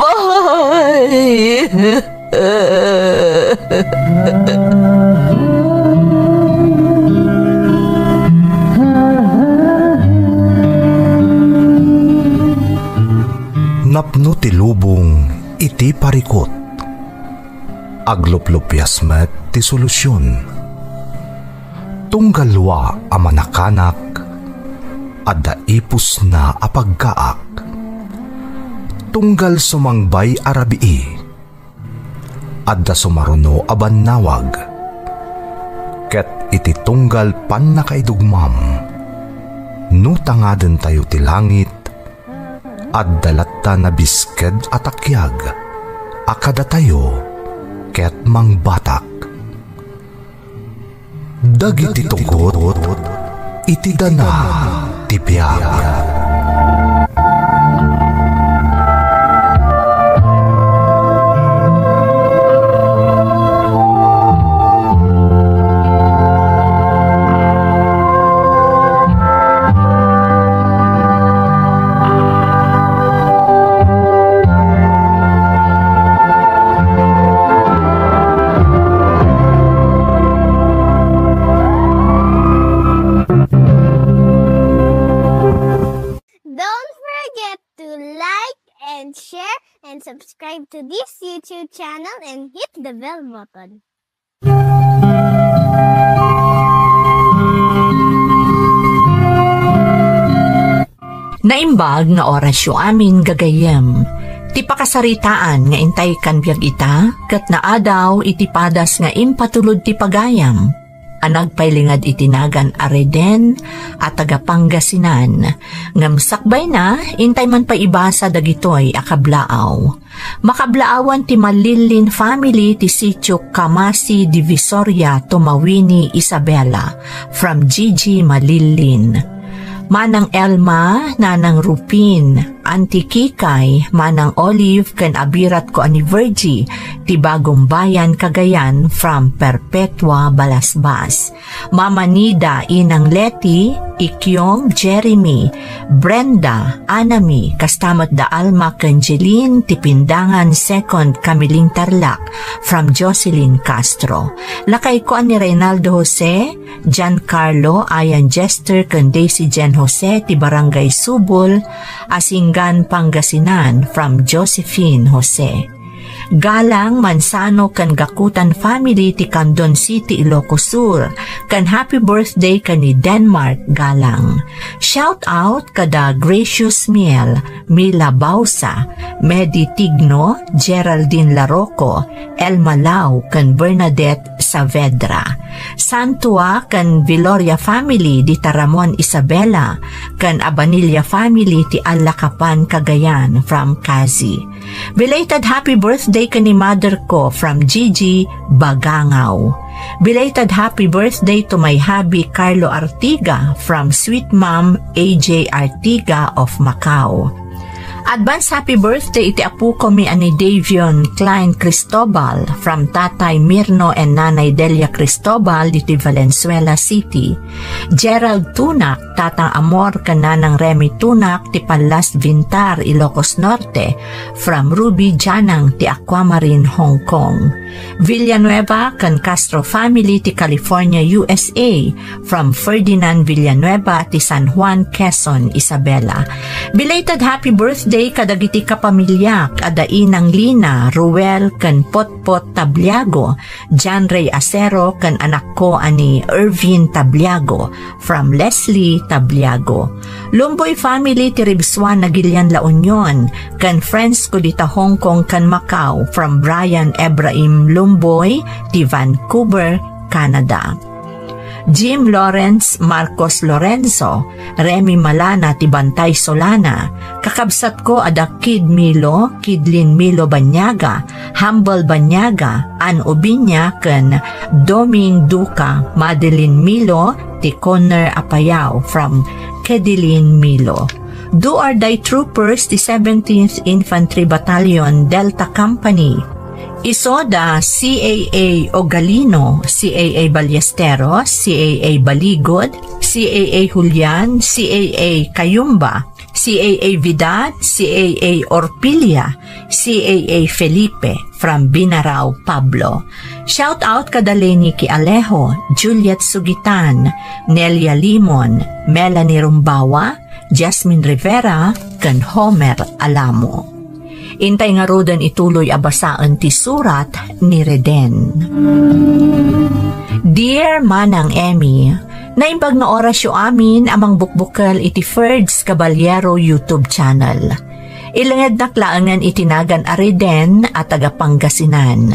Apay! Napno ti lubong iti parikut. Agluplupias met ti solusion. Tunggal wa a manakanak, adda ipusna a paggaak. Tunggal sumangbay a rabii, adda sumaruno a bannawag. Ket iti tunggal pannakaidugmam, no tangadentayo ti langit, adda latta nabisked a takiag a kadatayo ket mangbatak. Dagiti tugot iti dana ti biag. Don't forget to like and share and subscribe to this YouTube channel and hit the bell button. Naimbag nga orasyo amin, gagayyem. Ti pakasaritaan nga intay kan biag ita, ket naadaw iti padas nga impatulod ti pagayam a nagpailingad iti nagan a Reden a taga Pangasinan. Ngem sakbayna, intay man pay ibasa dagitoy a kablaaw. Makablaawan ti Malillin family ti sitio Camasi, Divisoria, Tumawini, Isabela, from Gigi Malillin. Manang Elma, Nanang Rupin, Auntie Kikay, Manang Olive, ken abiratko a ni Virgie, ti Bagumbayan, Cagayan, from Perpetua, Balasbas. Mama Nida, Inang Leti, Ikyong, Jeremy, Brenda, Anami, kasta met da Alma ken Jeline, ti Pindangan, Second, Camiling, Tarlac, from Jocelyn Castro. Lakayko a ni Reynaldo Jose, Giancarlo, Ayan Jester, ken Daisy Jen Jose, ti Barangay Subol, Asingan, Pangasinan, from Josephine Jose. Galang, Mansano, ken Gakutan family ti Candon City, Ilocos Sur, ken happy birthday ken ni Denmark Galang. Shout out kada Gracious Miel, Mila Bausa, Medi Tigno, Geraldine Larocco, Elma Lau, ken Bernadette Saavedra. Santua ken Viloria family di Taramon, Isabela, ken Abanilla family ti Allacapan, Cagayan, from Kazi. Belated happy birthday ken ni mother ko from Gigi Bagangaw. Belated happy birthday to my hubby Carlo Artiga from Sweet Mom A J Artiga of Macau. Advance happy birthday iti apukomi a ni Davion Klein Cristobal from Tatay Mirno and Nanay Delia Cristobal diti Valenzuela City. Gerald Tunac, Tatang Amor ken Nanang Remy Tunac ti Pallas Vintar, Ilocos Norte, from Ruby Janang ti Aquamarine, Hong Kong. Villanueva ken Castro family ti California, U S A, from Ferdinand Villanueva ti San Juan, Quezon, Isabela. Belated happy birthday Kadagiti kapamiliak a da Inang Lina, Ruel, ken Potpot Tabliago, John Ray Acero, ken anakko a ni Ervin Tabliago, from Leslie Tabliago. Lumboy family ti Ribsuan Nagilian La Union, ken friends ko dita Hong Kong ken Macau, from Brian Ephraim Lumboy, ti Vancouver, Canada. Jim Lawrence Marcos Lorenzo, Remy Malana ti Bantay Solana, kakabsatko a da Kid Milo, Kidlin Milo Banyaga, Humble Banyaga, Ann Ubiña, ken Doming Duca, Madeline Milo, ti Conner Apayao from Kedilin Milo. Do or die troopers ti seventeenth Infantry Battalion, Delta Company. Isu da C A A Ogalino, C A A Ballesteros, C A A Baligod, C A A Julian, C A A Cayumba, C A A Vidal, C A A Orpilia, C A A Felipe, from Binarao, Pablo. Shout out kada Lenny Kialejo, Juliet Sugitan, Nelia Limon, Melanie Rumbawa, Jasmine Rivera, ken Homer Alamo. Intay ngaruden ituloy a basaen ti surat ni Reden. Dear Manang Emmy, naimbag nga orasyo amin a mangbukbukel iti Ferds Caballero YouTube channel. Ilengednak laengen iti nagan a Reden a taga Pangasinan.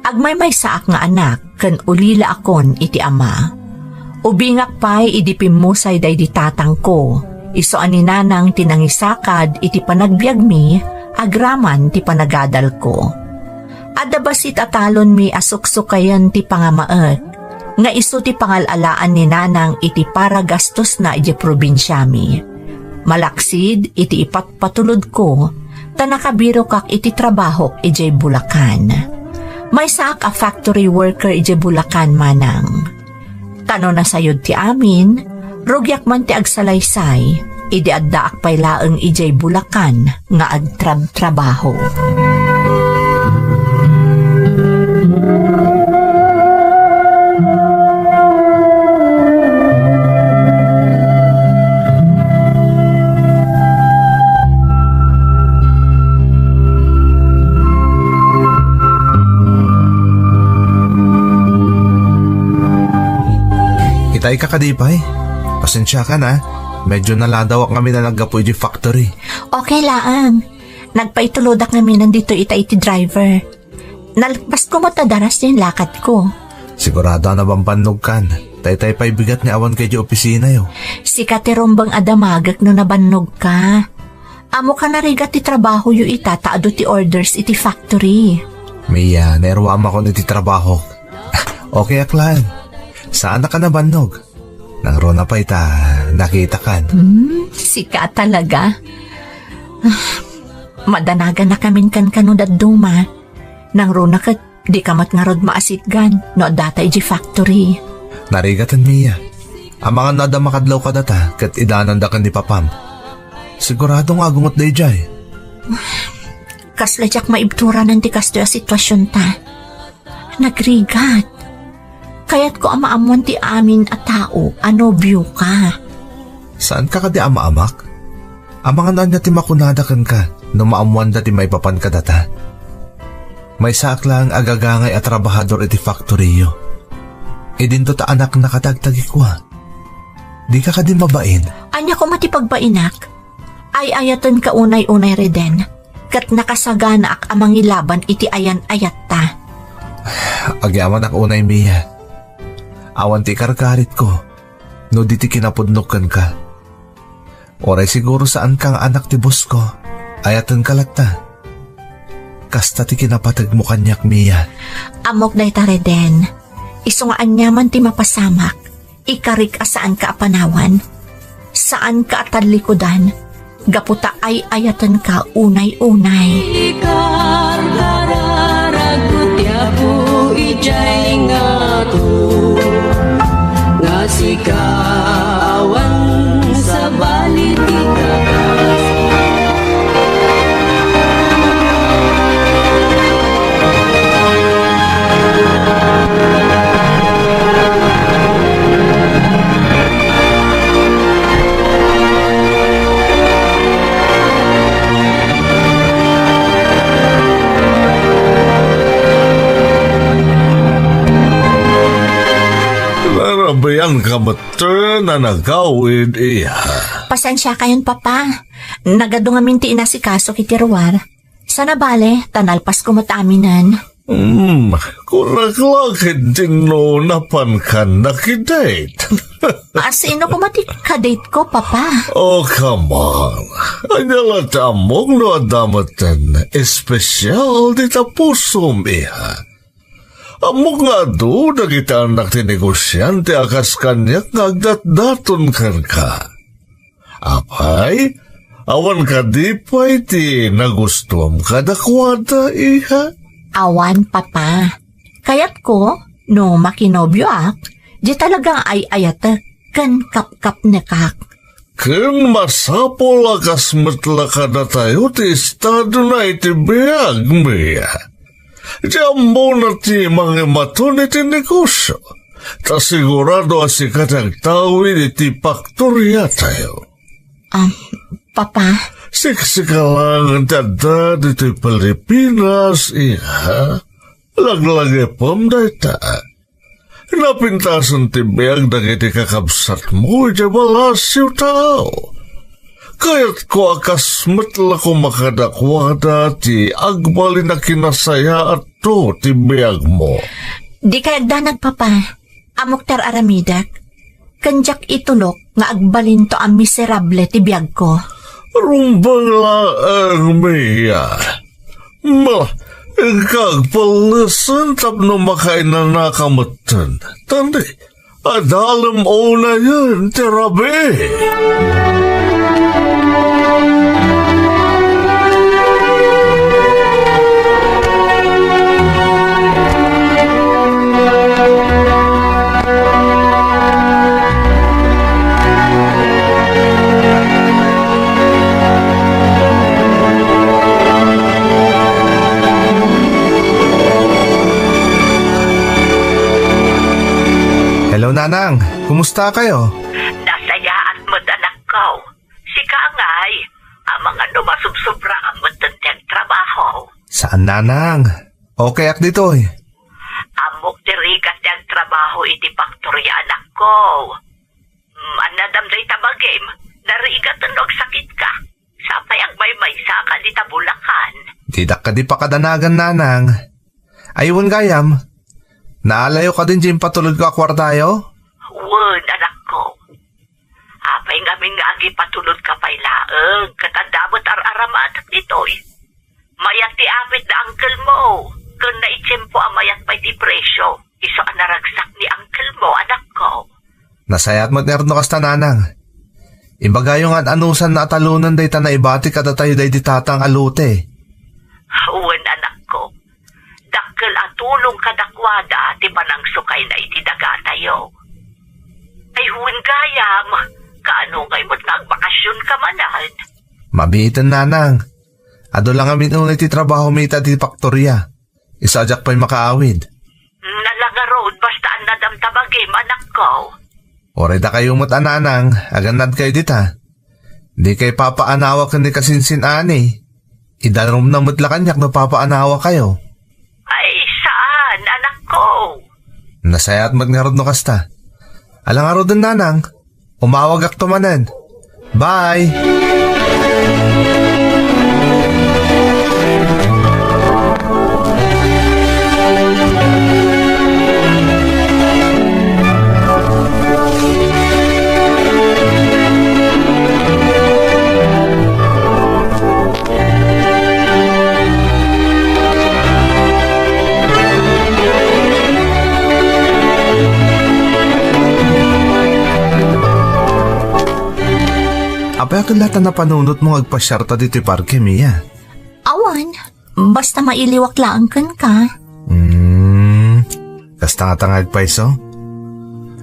Agmaymaysaak nga anak ken ulilaakon iti ama. Ubingak pay idi pimmusay daydi tatangko, isu a ni nanang ti nangisakad iti panagbiagmi agraman ti panagadalko. Adda bassit a talonmi a suksukayen ti pangamaek, nga isu ti pangal-alaan ni nanang iti paragastosna idiay probinsiami. Malaksid iti ipatpatulodko, ta nakabirokak iti trabahok idiay Bulacan. Maysaak a factory worker idiay Bulacan, manang. Ta no nasayod ti amin, rugiak man ti agsalaysay, idi addaak pay laeng idiay Bulacan nga agtrabtrabaho. Itay ka kadi pay? Pasensiakan a. Medyo naladawak ngamin a naggapu iti factory. Okay laeng. Nagpaitulodak ngamin ditoy ita iti driver. Nalpasko met a daras ti inlakadko. Sigurado a nabambannogkan. Daytay pay bigat nga awanka idiay opisinayo. Sika ti rumbeng a damagek no nabannogka. Ammok a narigat ti trabahoyo ita ta adu ti orders iti factory. Mia, nairuamakon iti trabahok. Okay ak laeng. Saanak a nabannog. Nangruna pay ta nakitakan. Hmm, sika talaga. Ah, madanagannakamin kankano dadduma. Nangruna ket dika met ngarud maasitgan no addata idiay factory. Narigaten, Mia. Amangan no adda makadlaw kadata ket idananda ken ni papam. Sigurado nga agungot daydiay. Kasla diak maibturanan ti kastoy a situasionta. Nagrigat. Kayatko a maammoan ti amin a tao a nobioka. Saanka kadi a maamak? Amangan ania ti makunada kenka no maammoanda ti maipapan kadata? Maysaak laeng a gagangay a trabahador iti faktoriyo. Idinto ta anakna kadi agtagikua. Dika kadi mabain? Ania koma ti pagbainak? Ay-ayatenka unay-unay, Reden, ket nakasaganaak a mangilaban iti ayan-ayatta. Agyamanak unay, Mia. Awan ti ikarkaritko no di ti kinapudnok kenka. Uray siguro saanka nga anak ti bosko, ayatenka latta. Kasta ti kinapategmo kaniak, Mia. Ammok dayta, Reden. Isu nga aniaman ti mapasamak, ikarik a saanka a panawan. Saanka a tallikudan, gapu ta ay-ayatenka unay-unay. Ikarkararagko ti Apo idiay ngato, nga sika awan sabali ti kakas. Kametten a nagawid, iha. Pasensiakayon, Papa. Nagadu ngamin ti inasikaso iti ruar. Sana bale, ta nalpasko met aminen. Hmm, kunak la ket dinno napankan nakidate. Ah, sino koma ti kadate ko, Papa? Oh, come on. Ania la ti ammok no adda metten espesyal dita pusom, iha? Ammok nga adu dagiti annak ti negosiante a kas kaniak nga agdatdaton kenka. Apay, awan kadi pay ti nagustuam kadakuada, iha? Awan, Papa. Kayatko, no makinobioak, di talaga nga ay-ayatek ken kapkapnekak. Ken masapul a kas met la kadatayo ti estadona iti biag, Mia. Ti ammona ti mangimaton iti negosio, ta sigurado a sika ti agtawid iti faktoriatayo. Ah, Papa. Siksika laeng ti adda ditoy Pilipinas, iha. Laglagipem dayta. Napintasen ti biag dagiti kakabsatmo idiay Palacio, tao. Kayatko a kas met la koma kadakuada ti agbalin a kinasayaatto ti biagmo. Dikay agdanag, Papa. Ammok ti ar-aramidek. Ken diak itulok nga agbalinto a miserable ti biagko. Rumbeng laeng, Mia. Ma, inka agpellesen tapno makainanaka metten. Tandi, adalem unayen ti rabii. Hello, Nanang. Kumusta kayo? Nasayaat met, anakko. Sika ngay, amangan no masubsobra ka met ti agtrabaho. Saan, Nanang? Okay ak ditoy. Ammok ti rigat ti agtrabaho iti faktoria, anakko. Mm, annadam dayta bagim, narigat no agsakitka. Sapay agmaymaysa ka dita Bulacan. Didak kadi pakadanagan, Nanang. Ay, wen gayam, naalayo kadin diay impatulodko a kuartayo? Wen, anakko. Apay ngamin nga agipatulodka pay laeng, ket adda met ar-aramatek ditoy. Mayat ti apit da uncle mo, ken naitiempo a mayat pay ti presio. Isu a naragsak ni uncle mo, anakko. Nasayaat met ngarud no kasta, Nanang. Ibagayo nga an-anusanna a talonen dayta naibati kadatayo daydi tatang a lote. Wen, anakko. Dakkel a tulong kadakuada ti panangsukayna iti dagatayo. Ay, wen gayam, kaano ngay met nga agbakasionka manen? Mabiiten, Nanang. Adu la ngamin unay ti trabahomi ita ti faktoria. Isu a diak pay makaawid. Nala ngarud, basta annadam ta bagim, anakko. Uray dakayo met a Nanang, agannadkayo dita. Dikay papaanawa ken ni kasinsin-ani. Idarumna met la kaniak no papaanawakayo. Ay, saan, anakko. Nasayaat met ngarud no kasta. Ala ngaruden, Nanang. Umawagakto manen. Bye! Apay a ket la ta napanunotmo nga agpasiarta ditoy parke, Mia? Awan, basta mailiwak laeng kenka. Hmm, kasta ngata nga agpayso?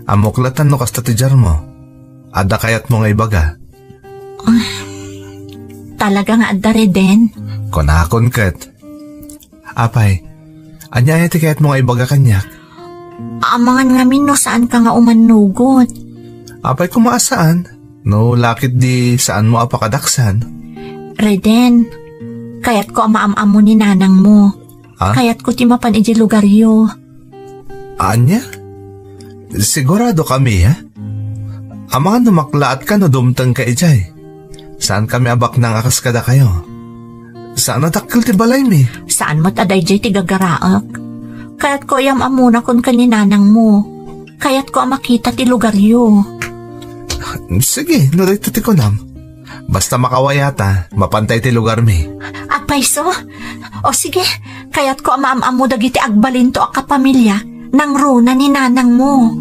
Ammok latta no kasta ti diarmo. Adda kayatmo nga ibaga? Ah, talaga nga adda, Reden. Kunakon ket. Apay, ania aya ti kayatmo nga ibaga kaniak? Amangan ngamin no saanka nga umannugot. Apay koma a saan, no lakit di saanmo a pakadaksan. Reden, kayatko a maam-ammo ni nanangmo. Ah? Kayatko ti mapan idiay lugaryo. Ania? Sigurado kami, ha? Amangan no maklaat ka no dumteng ka idiay. Saan kami a baknang a kas kadakayo. Saan a dakkel ti balaymi. Saan met a daydiay ti gagaraek. Kayatko a yam-ammona kun ken ni nanangmo. Kayatko a makita ti lugaryo. Sige, no dayta ti kunam. Basta makawayata, mapantay ti lugarmi. Agpayso? O sige, kayatko a maam-ammo dagiti agbalinto a kapamilya, nangruna ni nanangmo.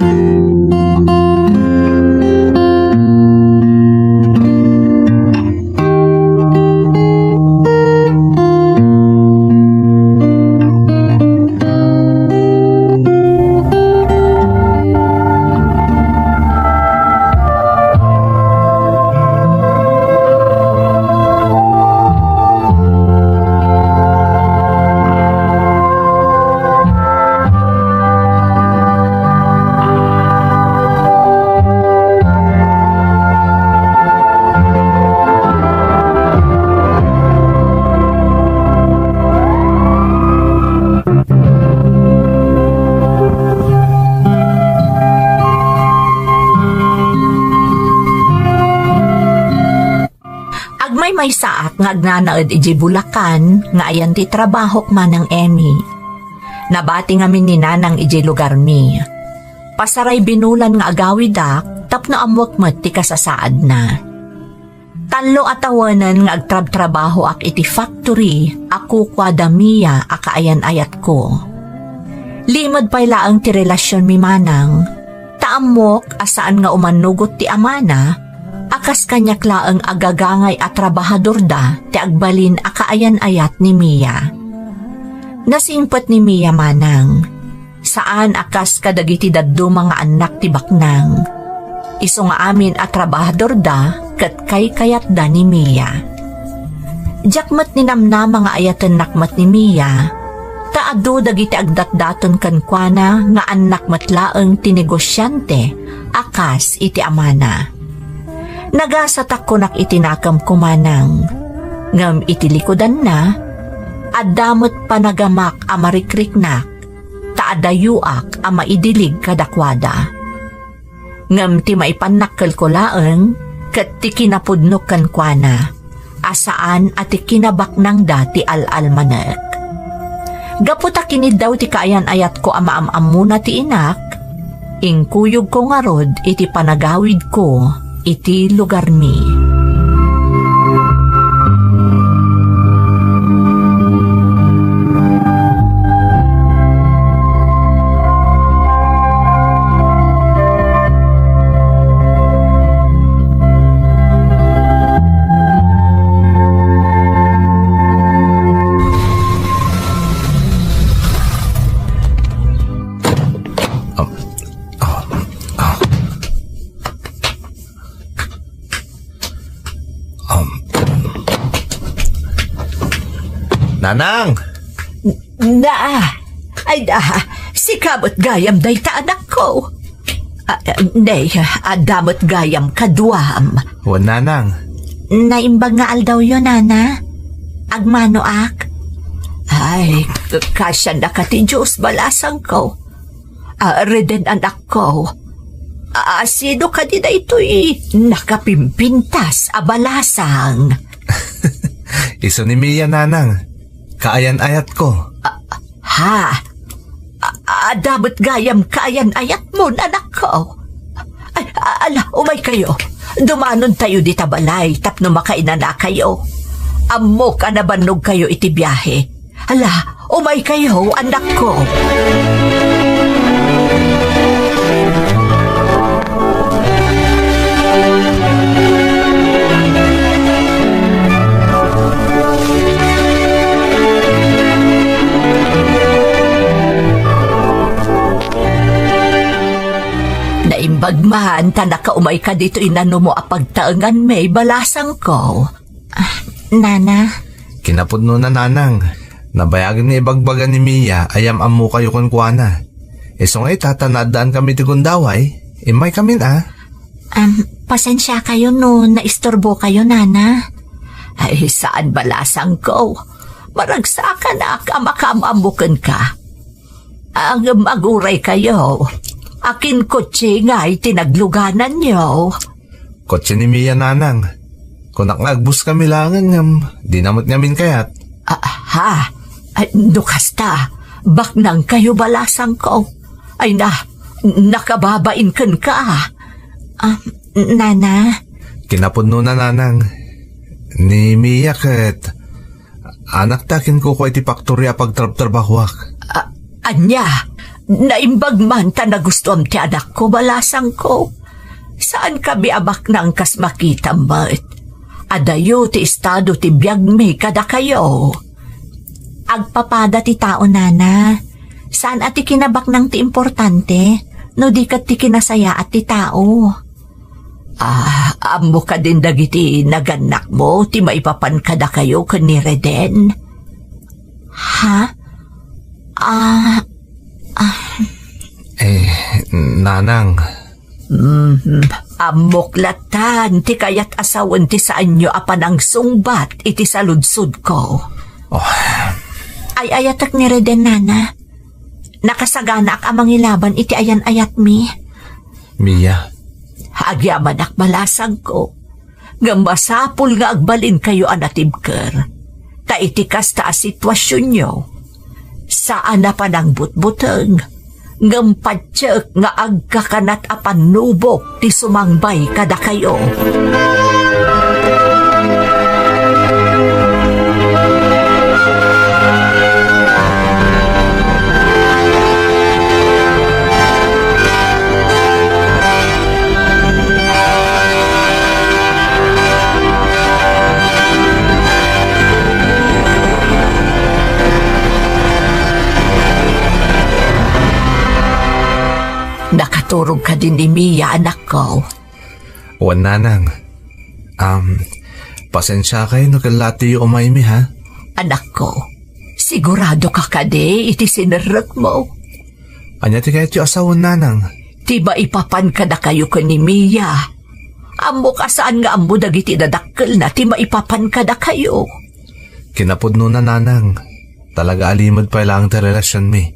Agmaymaysaak nga agnanaed idiay Bulacan nga ayan ti trabahok, Manang Emmy. Nabati ngamin ni Nanang idiay lugarmi. Pasaray binulan nga agawidak tapno ammoek met ti kasasaadna. Tallo a tawenen nga agtrabtrabahoak iti factory a kukuada Mia a kaayan-ayatko. Limed pay laeng ti relasionmi, Manang, ta ammok a saan nga umanugot ti amana a kas kaniak laeng a gagangay a trabahadorda ti agbalin a kaayan-ayat ni Mia. Nasingpet ni Mia, Manang. Saan a kas kadagiti dadduma nga annak ti baknang. Isu nga amin a trabahadorda ket kaykayatda ni Mia. Diak met ninamnama nga ayatennak met ni Mia, ta adu dagiti agdatdaton kenkuana nga annak met laeng ti negosiante a kas iti amana. Nagasatak kunak iti nakemko, Manang, ngem iti likudanna, adda met panagamak a marikriknak ta adayoak a maidilig kadakuada. Ngem ti maipannakkelko laeng ket ti kinapudnok kenkuana a saan a ti kinabaknangda ti al-almanek. Gapu ta kiniddaw ti kaayan-ayatko a maam-ammona ti inak, inkuyogko ngarud iti panagawidko iti lugarmi. Um. Nanang! Na, ay da, sika met gayam dayta, anakko. Ah, ne, adda met gayam kaduam. Wen, Nanang. Naimbag nga aldawyo, Nana. Agmanoak. Ay, kasiannaka ti Dios, balasangko. Ah, Reden, anakko. Ah, sino kadi daytoy nakapimpintas a balasang? Isu ni Mia, Nanang. Kaayan-ayatko. Ah, ha? Ah, adda met gayam kaayan-ayatmon, anakko. Ay, a-, ala, umaykayo. Dumanontayo dita balay tapno makainanakayo. Ammok a nabannogkayo iti biahe. Ala, umaykayo, anakko. Naimbag man ta nakaumayka ditoy nanumo a pagtaenganmi, balasangko. Ah, Nana. Kinapudnona, Nanang. Nabayagen nga ibagbaga ni Mia a yam-ammokayo kenkuana. Isu nga ita, ta naaddaankamin iti gundaway, immaykamin a. Am, pasensiakayo no naisturbokayo, Nana. Ay, saan, balasangko. Maragsakanak a makaam-ammo kenka. Ngem aguraykayo. Akin kotse ngay ti naglugananyo? Kotse ni Mia, nanang. Kunak nga agbuskami laengen ngem dina met ngamin kayat. Ah, ha? Ay, no kasta, baknangkayo balasangko. Ay na, nakababain kenka. Ah, nana? Kinapudnona, nanang. Ni Mia ket anakta kinkukua iti faktoria a pagtrabtrabahuak. A-, ania? Naimbag man ta nagustuam ti anakko, balasangko. Saankami a baknang kas makitam met. Adayo ti estado ti biagmi kadakayo. Agpapada ti tao, nana. Saan a ti kinabaknang ti importante, no di ket ti kinasayaat ti tao. Ah, ammo kadin dagiti nagannakmo ti maipapan kadakayo ken ni Reden? Ha? Ah, ah. Eh, nanang. Mhm. Ammok latan ti kayat a sawen ti saanyo a panangsungbat iti saludsodko. Oh. Ay-ayatek ni Reden, nana. Nakasaganaak a mangilaban iti ayan-ayatmi. Mia. Agyamanak, balasangko. Ngem masapul nga agbalinkayo a natibker. Ta iti kasta a situasionyo, saan a panangbutbuteng, ngem patiek nga agkakanat a pannubok ti sumangbay kadakayo. Nakaturog kadi ni Mia, anakko? Wen, nanang. Am, pasensiakay no kella tiyo umaymi, ha? Anakko, sigurado ka kadi iti sinerrekmo? Ania ti kayatyo a sawen, nanang? Ti maipapan kadakayo ken ni Mia. Ammok a saan nga ammo dagiti dadakkelna ti maipapan kadakayo. Kinapudnona, nanang. Talaga a limed pay laeng ti relasionmi.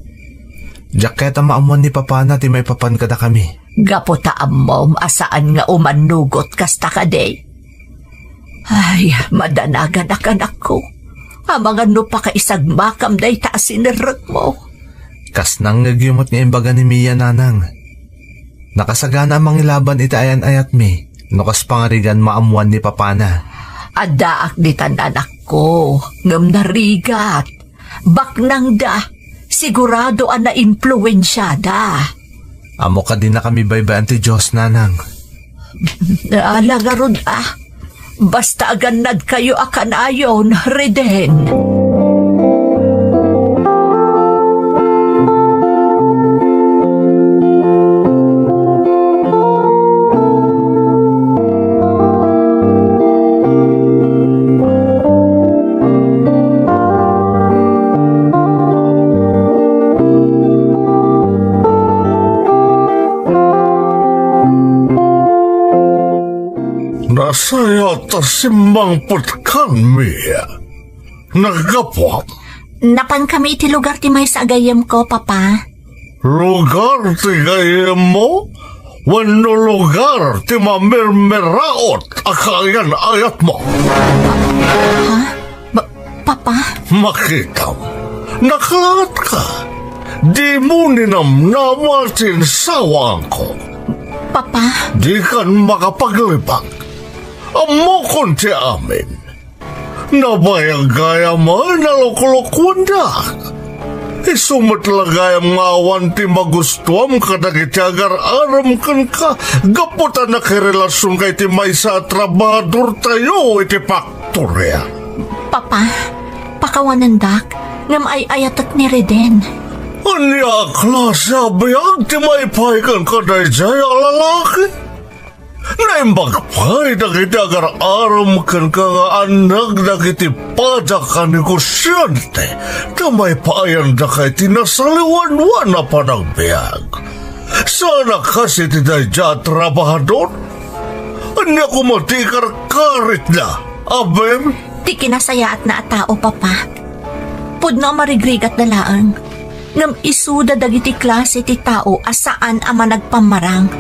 Diak kayat a maammuan ni papana ti maipapan kadakami. Gapu ta ammom a saan nga umannugot kasta kadi. Ay, madanaganak, anakko. Amangan no pakaisagmakam dayta a sinerrekmo. Kas nangngegyo met nga imbaga ni Mia, nanang. Nakasagana a mangilaban iti ayan-ayatmi no kas pangarigan maammuan ni papana. Addaak ditan, anakko, ngem narigat. Baknangda, sigurado a naimpluensiada. Ammo kadi nakamibaybayan ti Dios, nanang. Ala ngarud a, basta agannadkayo a kanayon, Reden. Nasayaat a simmangpet kan, Mia. Naggapuam. Napankami iti lugar ti maysa a gayyemko, Papa. Lugar ti gayyemmo? Wenno lugar ti mamirmiraot a kaayan-ayatmo? Ha? Ba-, Papa? Makitam, naklaatka. Dimo ninamnama ti insawaanko. Papa? Dikan makapaglibak. Ammokon ti amin. Nabayag gayam a naluklukuandak. Isu met la gayam nga awan ti magustuam kadagiti agar-arem kenka gapu ta nakirelasionka iti maysa a trabahadortayo iti faktoria. Papa, pakawanendak, ngem ay-ayatek ni Reden. Ania a klase a biag ti maipaay kenka daydiay a lalaki? Naimbag pay dagiti agar-arem kenka nga annak dagiti padak a negosiante, ta maipaayandaka iti nasaliwanwan a panagbiag. Saan a kas iti daydiay a trabahador? Ania koma ti ikarkaritna, aber? Ti kinasayaatna a tao, Papa. Pudno a marigrigatna laeng. Ngem isuda dagiti klase ti tao a saan a managpammarang.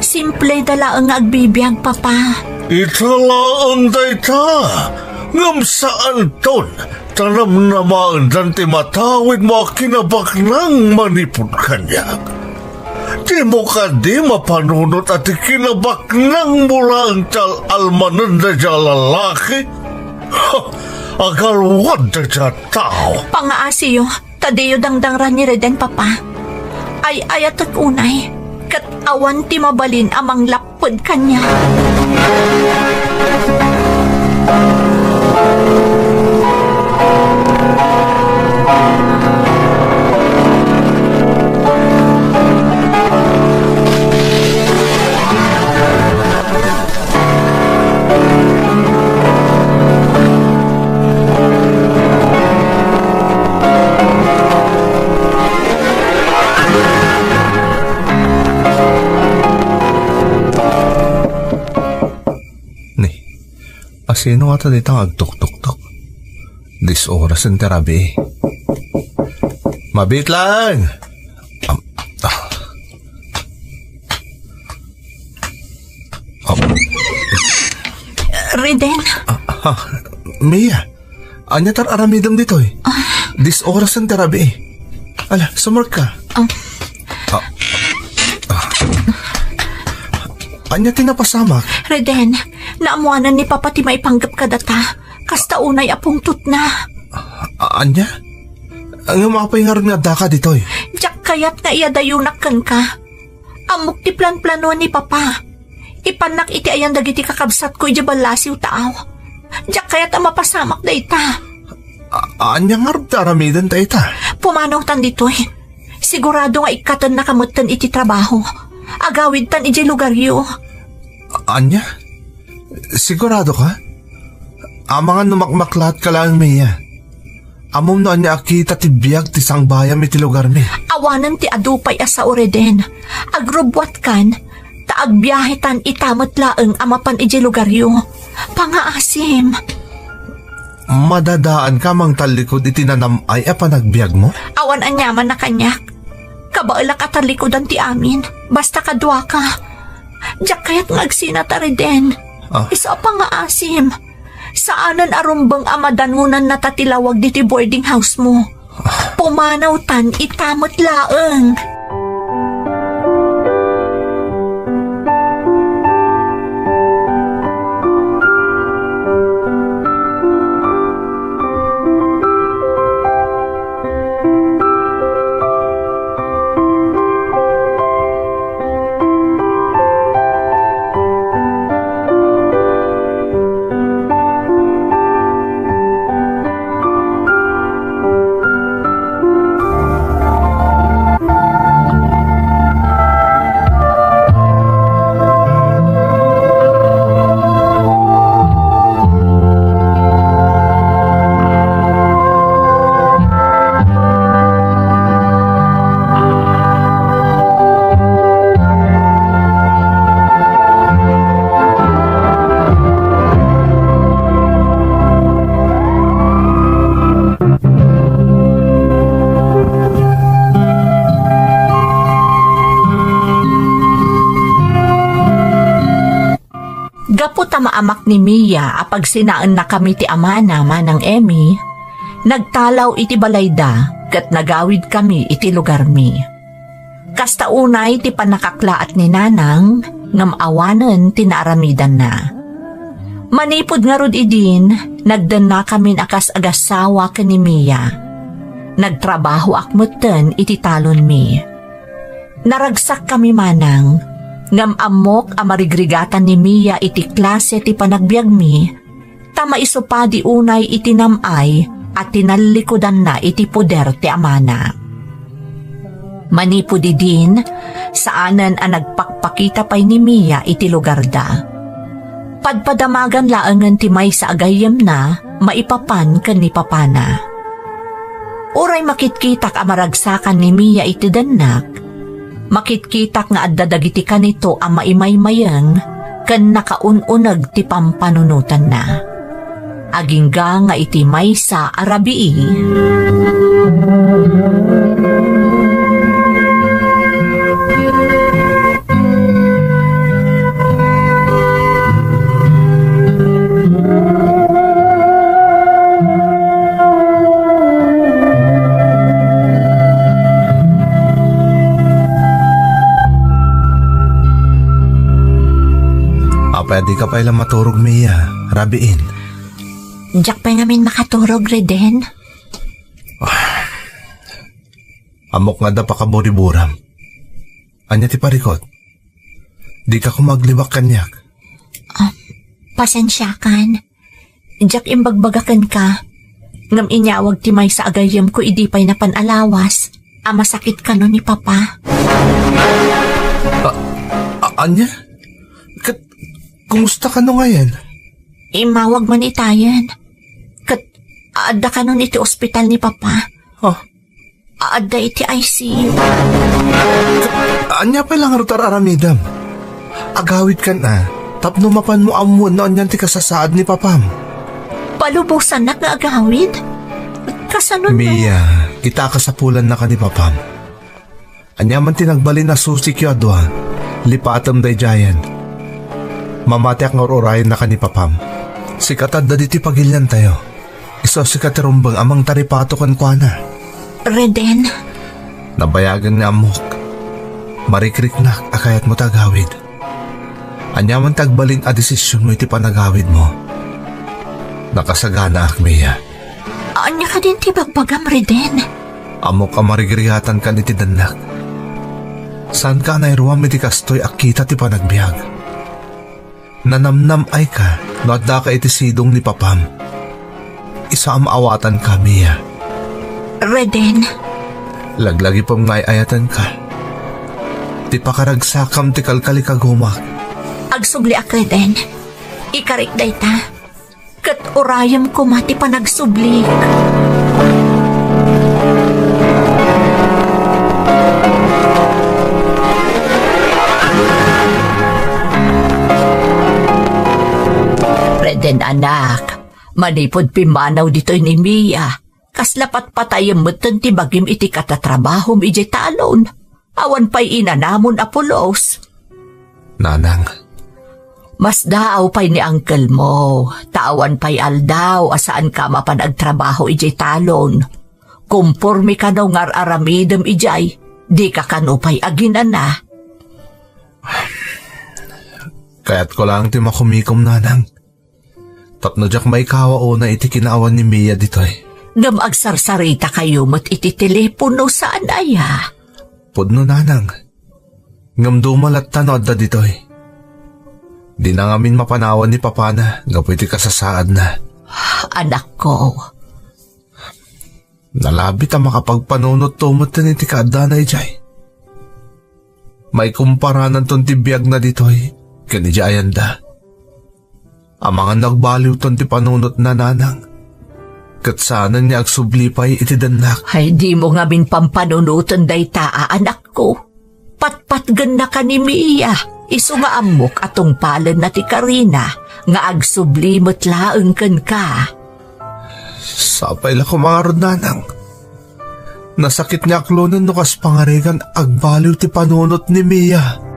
Simpleda laeng nga agbibiag, Papa. Ita laeng dayta, ngem saanton, ta namnamaendan ti matawidmo a kinabaknang manipud kaniak. Dimo kadi mapanunot a ti kinabaknangmo laeng ti al-almanen daydiay a lalaki? Ha! Agalwad daydiay a tao! Pangaasiyo, ta diyo dangdangran ni Reden, Papa. Ay-ayatek unay, ket awan ti mabalin a manglapped kaniak. Ni, asino ngata dita nga agtuktoktok? Dis orasen ti rabii. Mabiit laeng! Am-, ah. Am-, Reden. Ah, ah, Mia, ania ti ar-aramidem ditoy? Ah. Dis orasen ti rabii. Ala, sumurek ka. Ah. Ah. Ah. Ania ti napasamak? Reden, naammoanan ni Papa ti maipanggep kadata. Kasta unay a pungtotna. A-, ania? Ngem apay ngarud nga addaka ditoy? Diak kayat nga iyadayonak kenka. Ammok ti planplanoan ni Papa. Ipannak iti ayan dagiti kakabsatko idiay ballasiw, taaw. Diak kayat a mapasamak dayta. A-, ania ngarud ti aramiden dayta? Pumanawtan ditoy. Sigurado nga ikkatennaka metten iti trabaho. Agawidtan idiay lugaryo. A-, ania? Sigurado ka? Amangan no makmaklaat ka laeng, Mia. Ammom no ania a kita ti biag ti sangbayam iti lugarmi. Awanen ti adu pay a sao, Reden. Agrubbuatkan, ta agbiahetan ita met laeng a mapan idiay lugaryo. Pangaasim. Madadaanka mangtallikud iti nanam-ay a panagbiagmo? Awan aniaman a kaniak. Kabaelak a tallikudan ti amin. Basta kaduaka. Diak kayat nga agsinata, Reden. Ah. Isu a pangaasim. Saanen a rumbeng a madanonannata ti lawag ditoy boarding house mo. Pumanawtan ita met laeng. Gapu ta maamak ni Mia a pagsinaennakami ti amana, Manang Emmy, nagtalaw iti balayda ket nagawidkami iti lugarmi. Kasta unay ti pannakaklaat ni Nanang, ngem awanen ti naaramidanna. Manipud ngarud idin, nagdennakamin a kas agassawa ken ni Mia. Nagtrabahoak metten iti talonmi. Naragsakkami, Manang, ngem ammok a marigrigatan ni Mia iti klase ti panagbiagmi, ta maisupadi unay iti nam-ay a tinallikudanna iti poder ti amana. Manipud idin, saanen a nagpakpakita pay ni Mia iti lugarda. Padpadamagan laengen ti maysa a gayyemna maipapan ken ni papana. Uray makitkitak a maragsakan ni Mia iti dennak, makitkitak nga adda dagiti kanito a maimaymayeng ken nakaun-uneg ti pampanunotanna. Agingga nga iti maysa a rabii. Pwede ka pay la maturog, Mia. Rabiin. Diak pay ngamin makaturog, Reden. Ammok nga adda pakaburiburam. Ania ti parikut? Dika koma aglibak kaniak. Ah, pasensiakan. Diak imbagbaga kenka. Ngem inyawag ti maysa a gayyemko idi pay napan a lawas a masakit kano ni Papa. A-, a-, ania? Ket kumusta kano ngayen? Immawag man itayen. Ket adda kanon iti ospital ni Papa. Ah, Adda iti I C U. Ania pay la ngarud ti ar-aramidem? Agawidkan a, tapno mapanmo ammoen no anian ti kasasaad ni Papam. Palubosannak nga agawid? Kasano no? Mia, ita a kasapulannaka ni Papam. Ania man ti nagbalin a susik yo a dua, lipatem daydiayen. Mamatiak nga ur-urayennaka ni Papam. Sika ti adda ditoy pagiliantayo. Isu a sika ti rumbeng a mangtaripato kenkuana. Reden. Nabayagen nga ammok. Marikriknak a kayatmo ti agawid. Ania man ti agbalin a desisionmo iti panagawidmo, nakasaganaak, Mia. Ania kadin ti bagbagam, Reden? Ammok a marigrigatankan iti dennak. Saanka a nairuam iti kastoy a kita ti panagbiag. Nanamnam-ayka no addaka iti sidong ni Papam. Isu a maawatanka, Mia. Reden. Laglagipem nga ay-ayatenka. Ti pakaragsakam ti kalkalikagumak. Agsubliak, Reden. Ikarik dayta. Ket urayem koma ti panagsublik. Reden, anak, manipud pimmanaw ditoy ni Mia, kasla patpatayem metten ti bagim iti katatrabahom idiay talon. Awan pay inanamon a pulos. Nanang. Masdaaw pay ni uncle mo, ta awan pay aldaw a saanka mapan agtrabaho idiay talon. Komporme kano nga ar-aramidem idiay, dika kano pay aginana. Kayatko laeng ti makumikom, Nanang. Tapno diak maikawa unay iti kinaawan ni Mia ditoy. Ngem agsarsarita kayo met iti telepono, saan aya? Pudno, Nanang. Ngem duma latta no adda ditoy. Dina ngamin mapanawan ni Papana gapu iti kasasaadna. Anakko. Nalabit a makapagpanunotto metten iti kaaddana idiay. Maikumparananton ti biagna ditoy ken idiay ayanda. Amangan no agbaliwton ti panunotna, Nanang, ket saanen nga agsubli pay iti dennak. Ay, dimo ngamin pampanunoten dayta a anakko. Patpatgennaka ni Mia, isu nga ammok a tungpalenna ti karina nga agsubli met laeng kenka. Sapay la koma ngarud, Nanang. Nasakit nga aklonen no kas pangarigan agbaliw ti panunot ni Mia.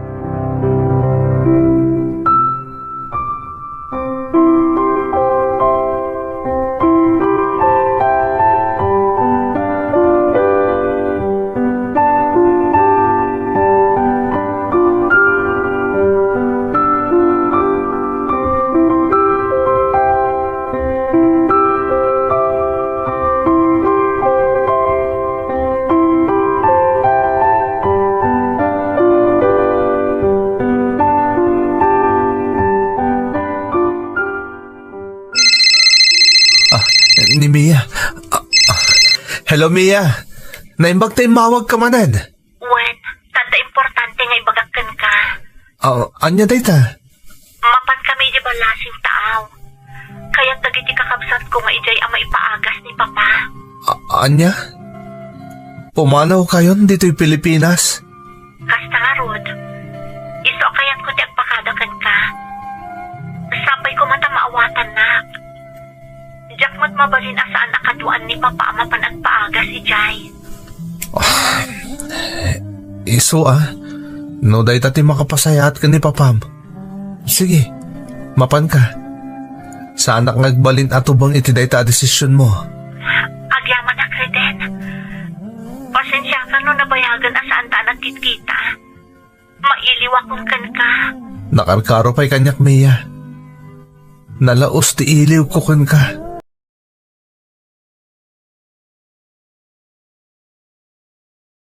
Ah, ni Mia. Ah, ah. Hello, Mia. Naimbag ta immawagka manen. Wen, adda importante nga ibagak kenka. Ah, ania dayta? Mapan kami di Balasiw, Taaw. Kayat dagiti kakabsatko nga idiay a maipaagas ni Papa. A-, ania? Pumanaw kayon ditoy Pilipinas? Kasta ngarud, isu a kayatko ti agpakada kenka. Sapay koma ta maawatannak. Diak met mabalin a saan a kaduaan ni Papa a mapan agpaagas idiay. Ah, isu a, no dayta ti makapasayaat ken ni Papam. Sige, mapanka. Saanak nga agbalin a tubeng iti dayta a desisionmo. Agyamanak, Reden. Pasensiakan no nabayagen a saanta a nagkitkita. Mailiwakon kenka. Nakarkaro pay kaniak, Mia. Nalaus ti iliwko kenka.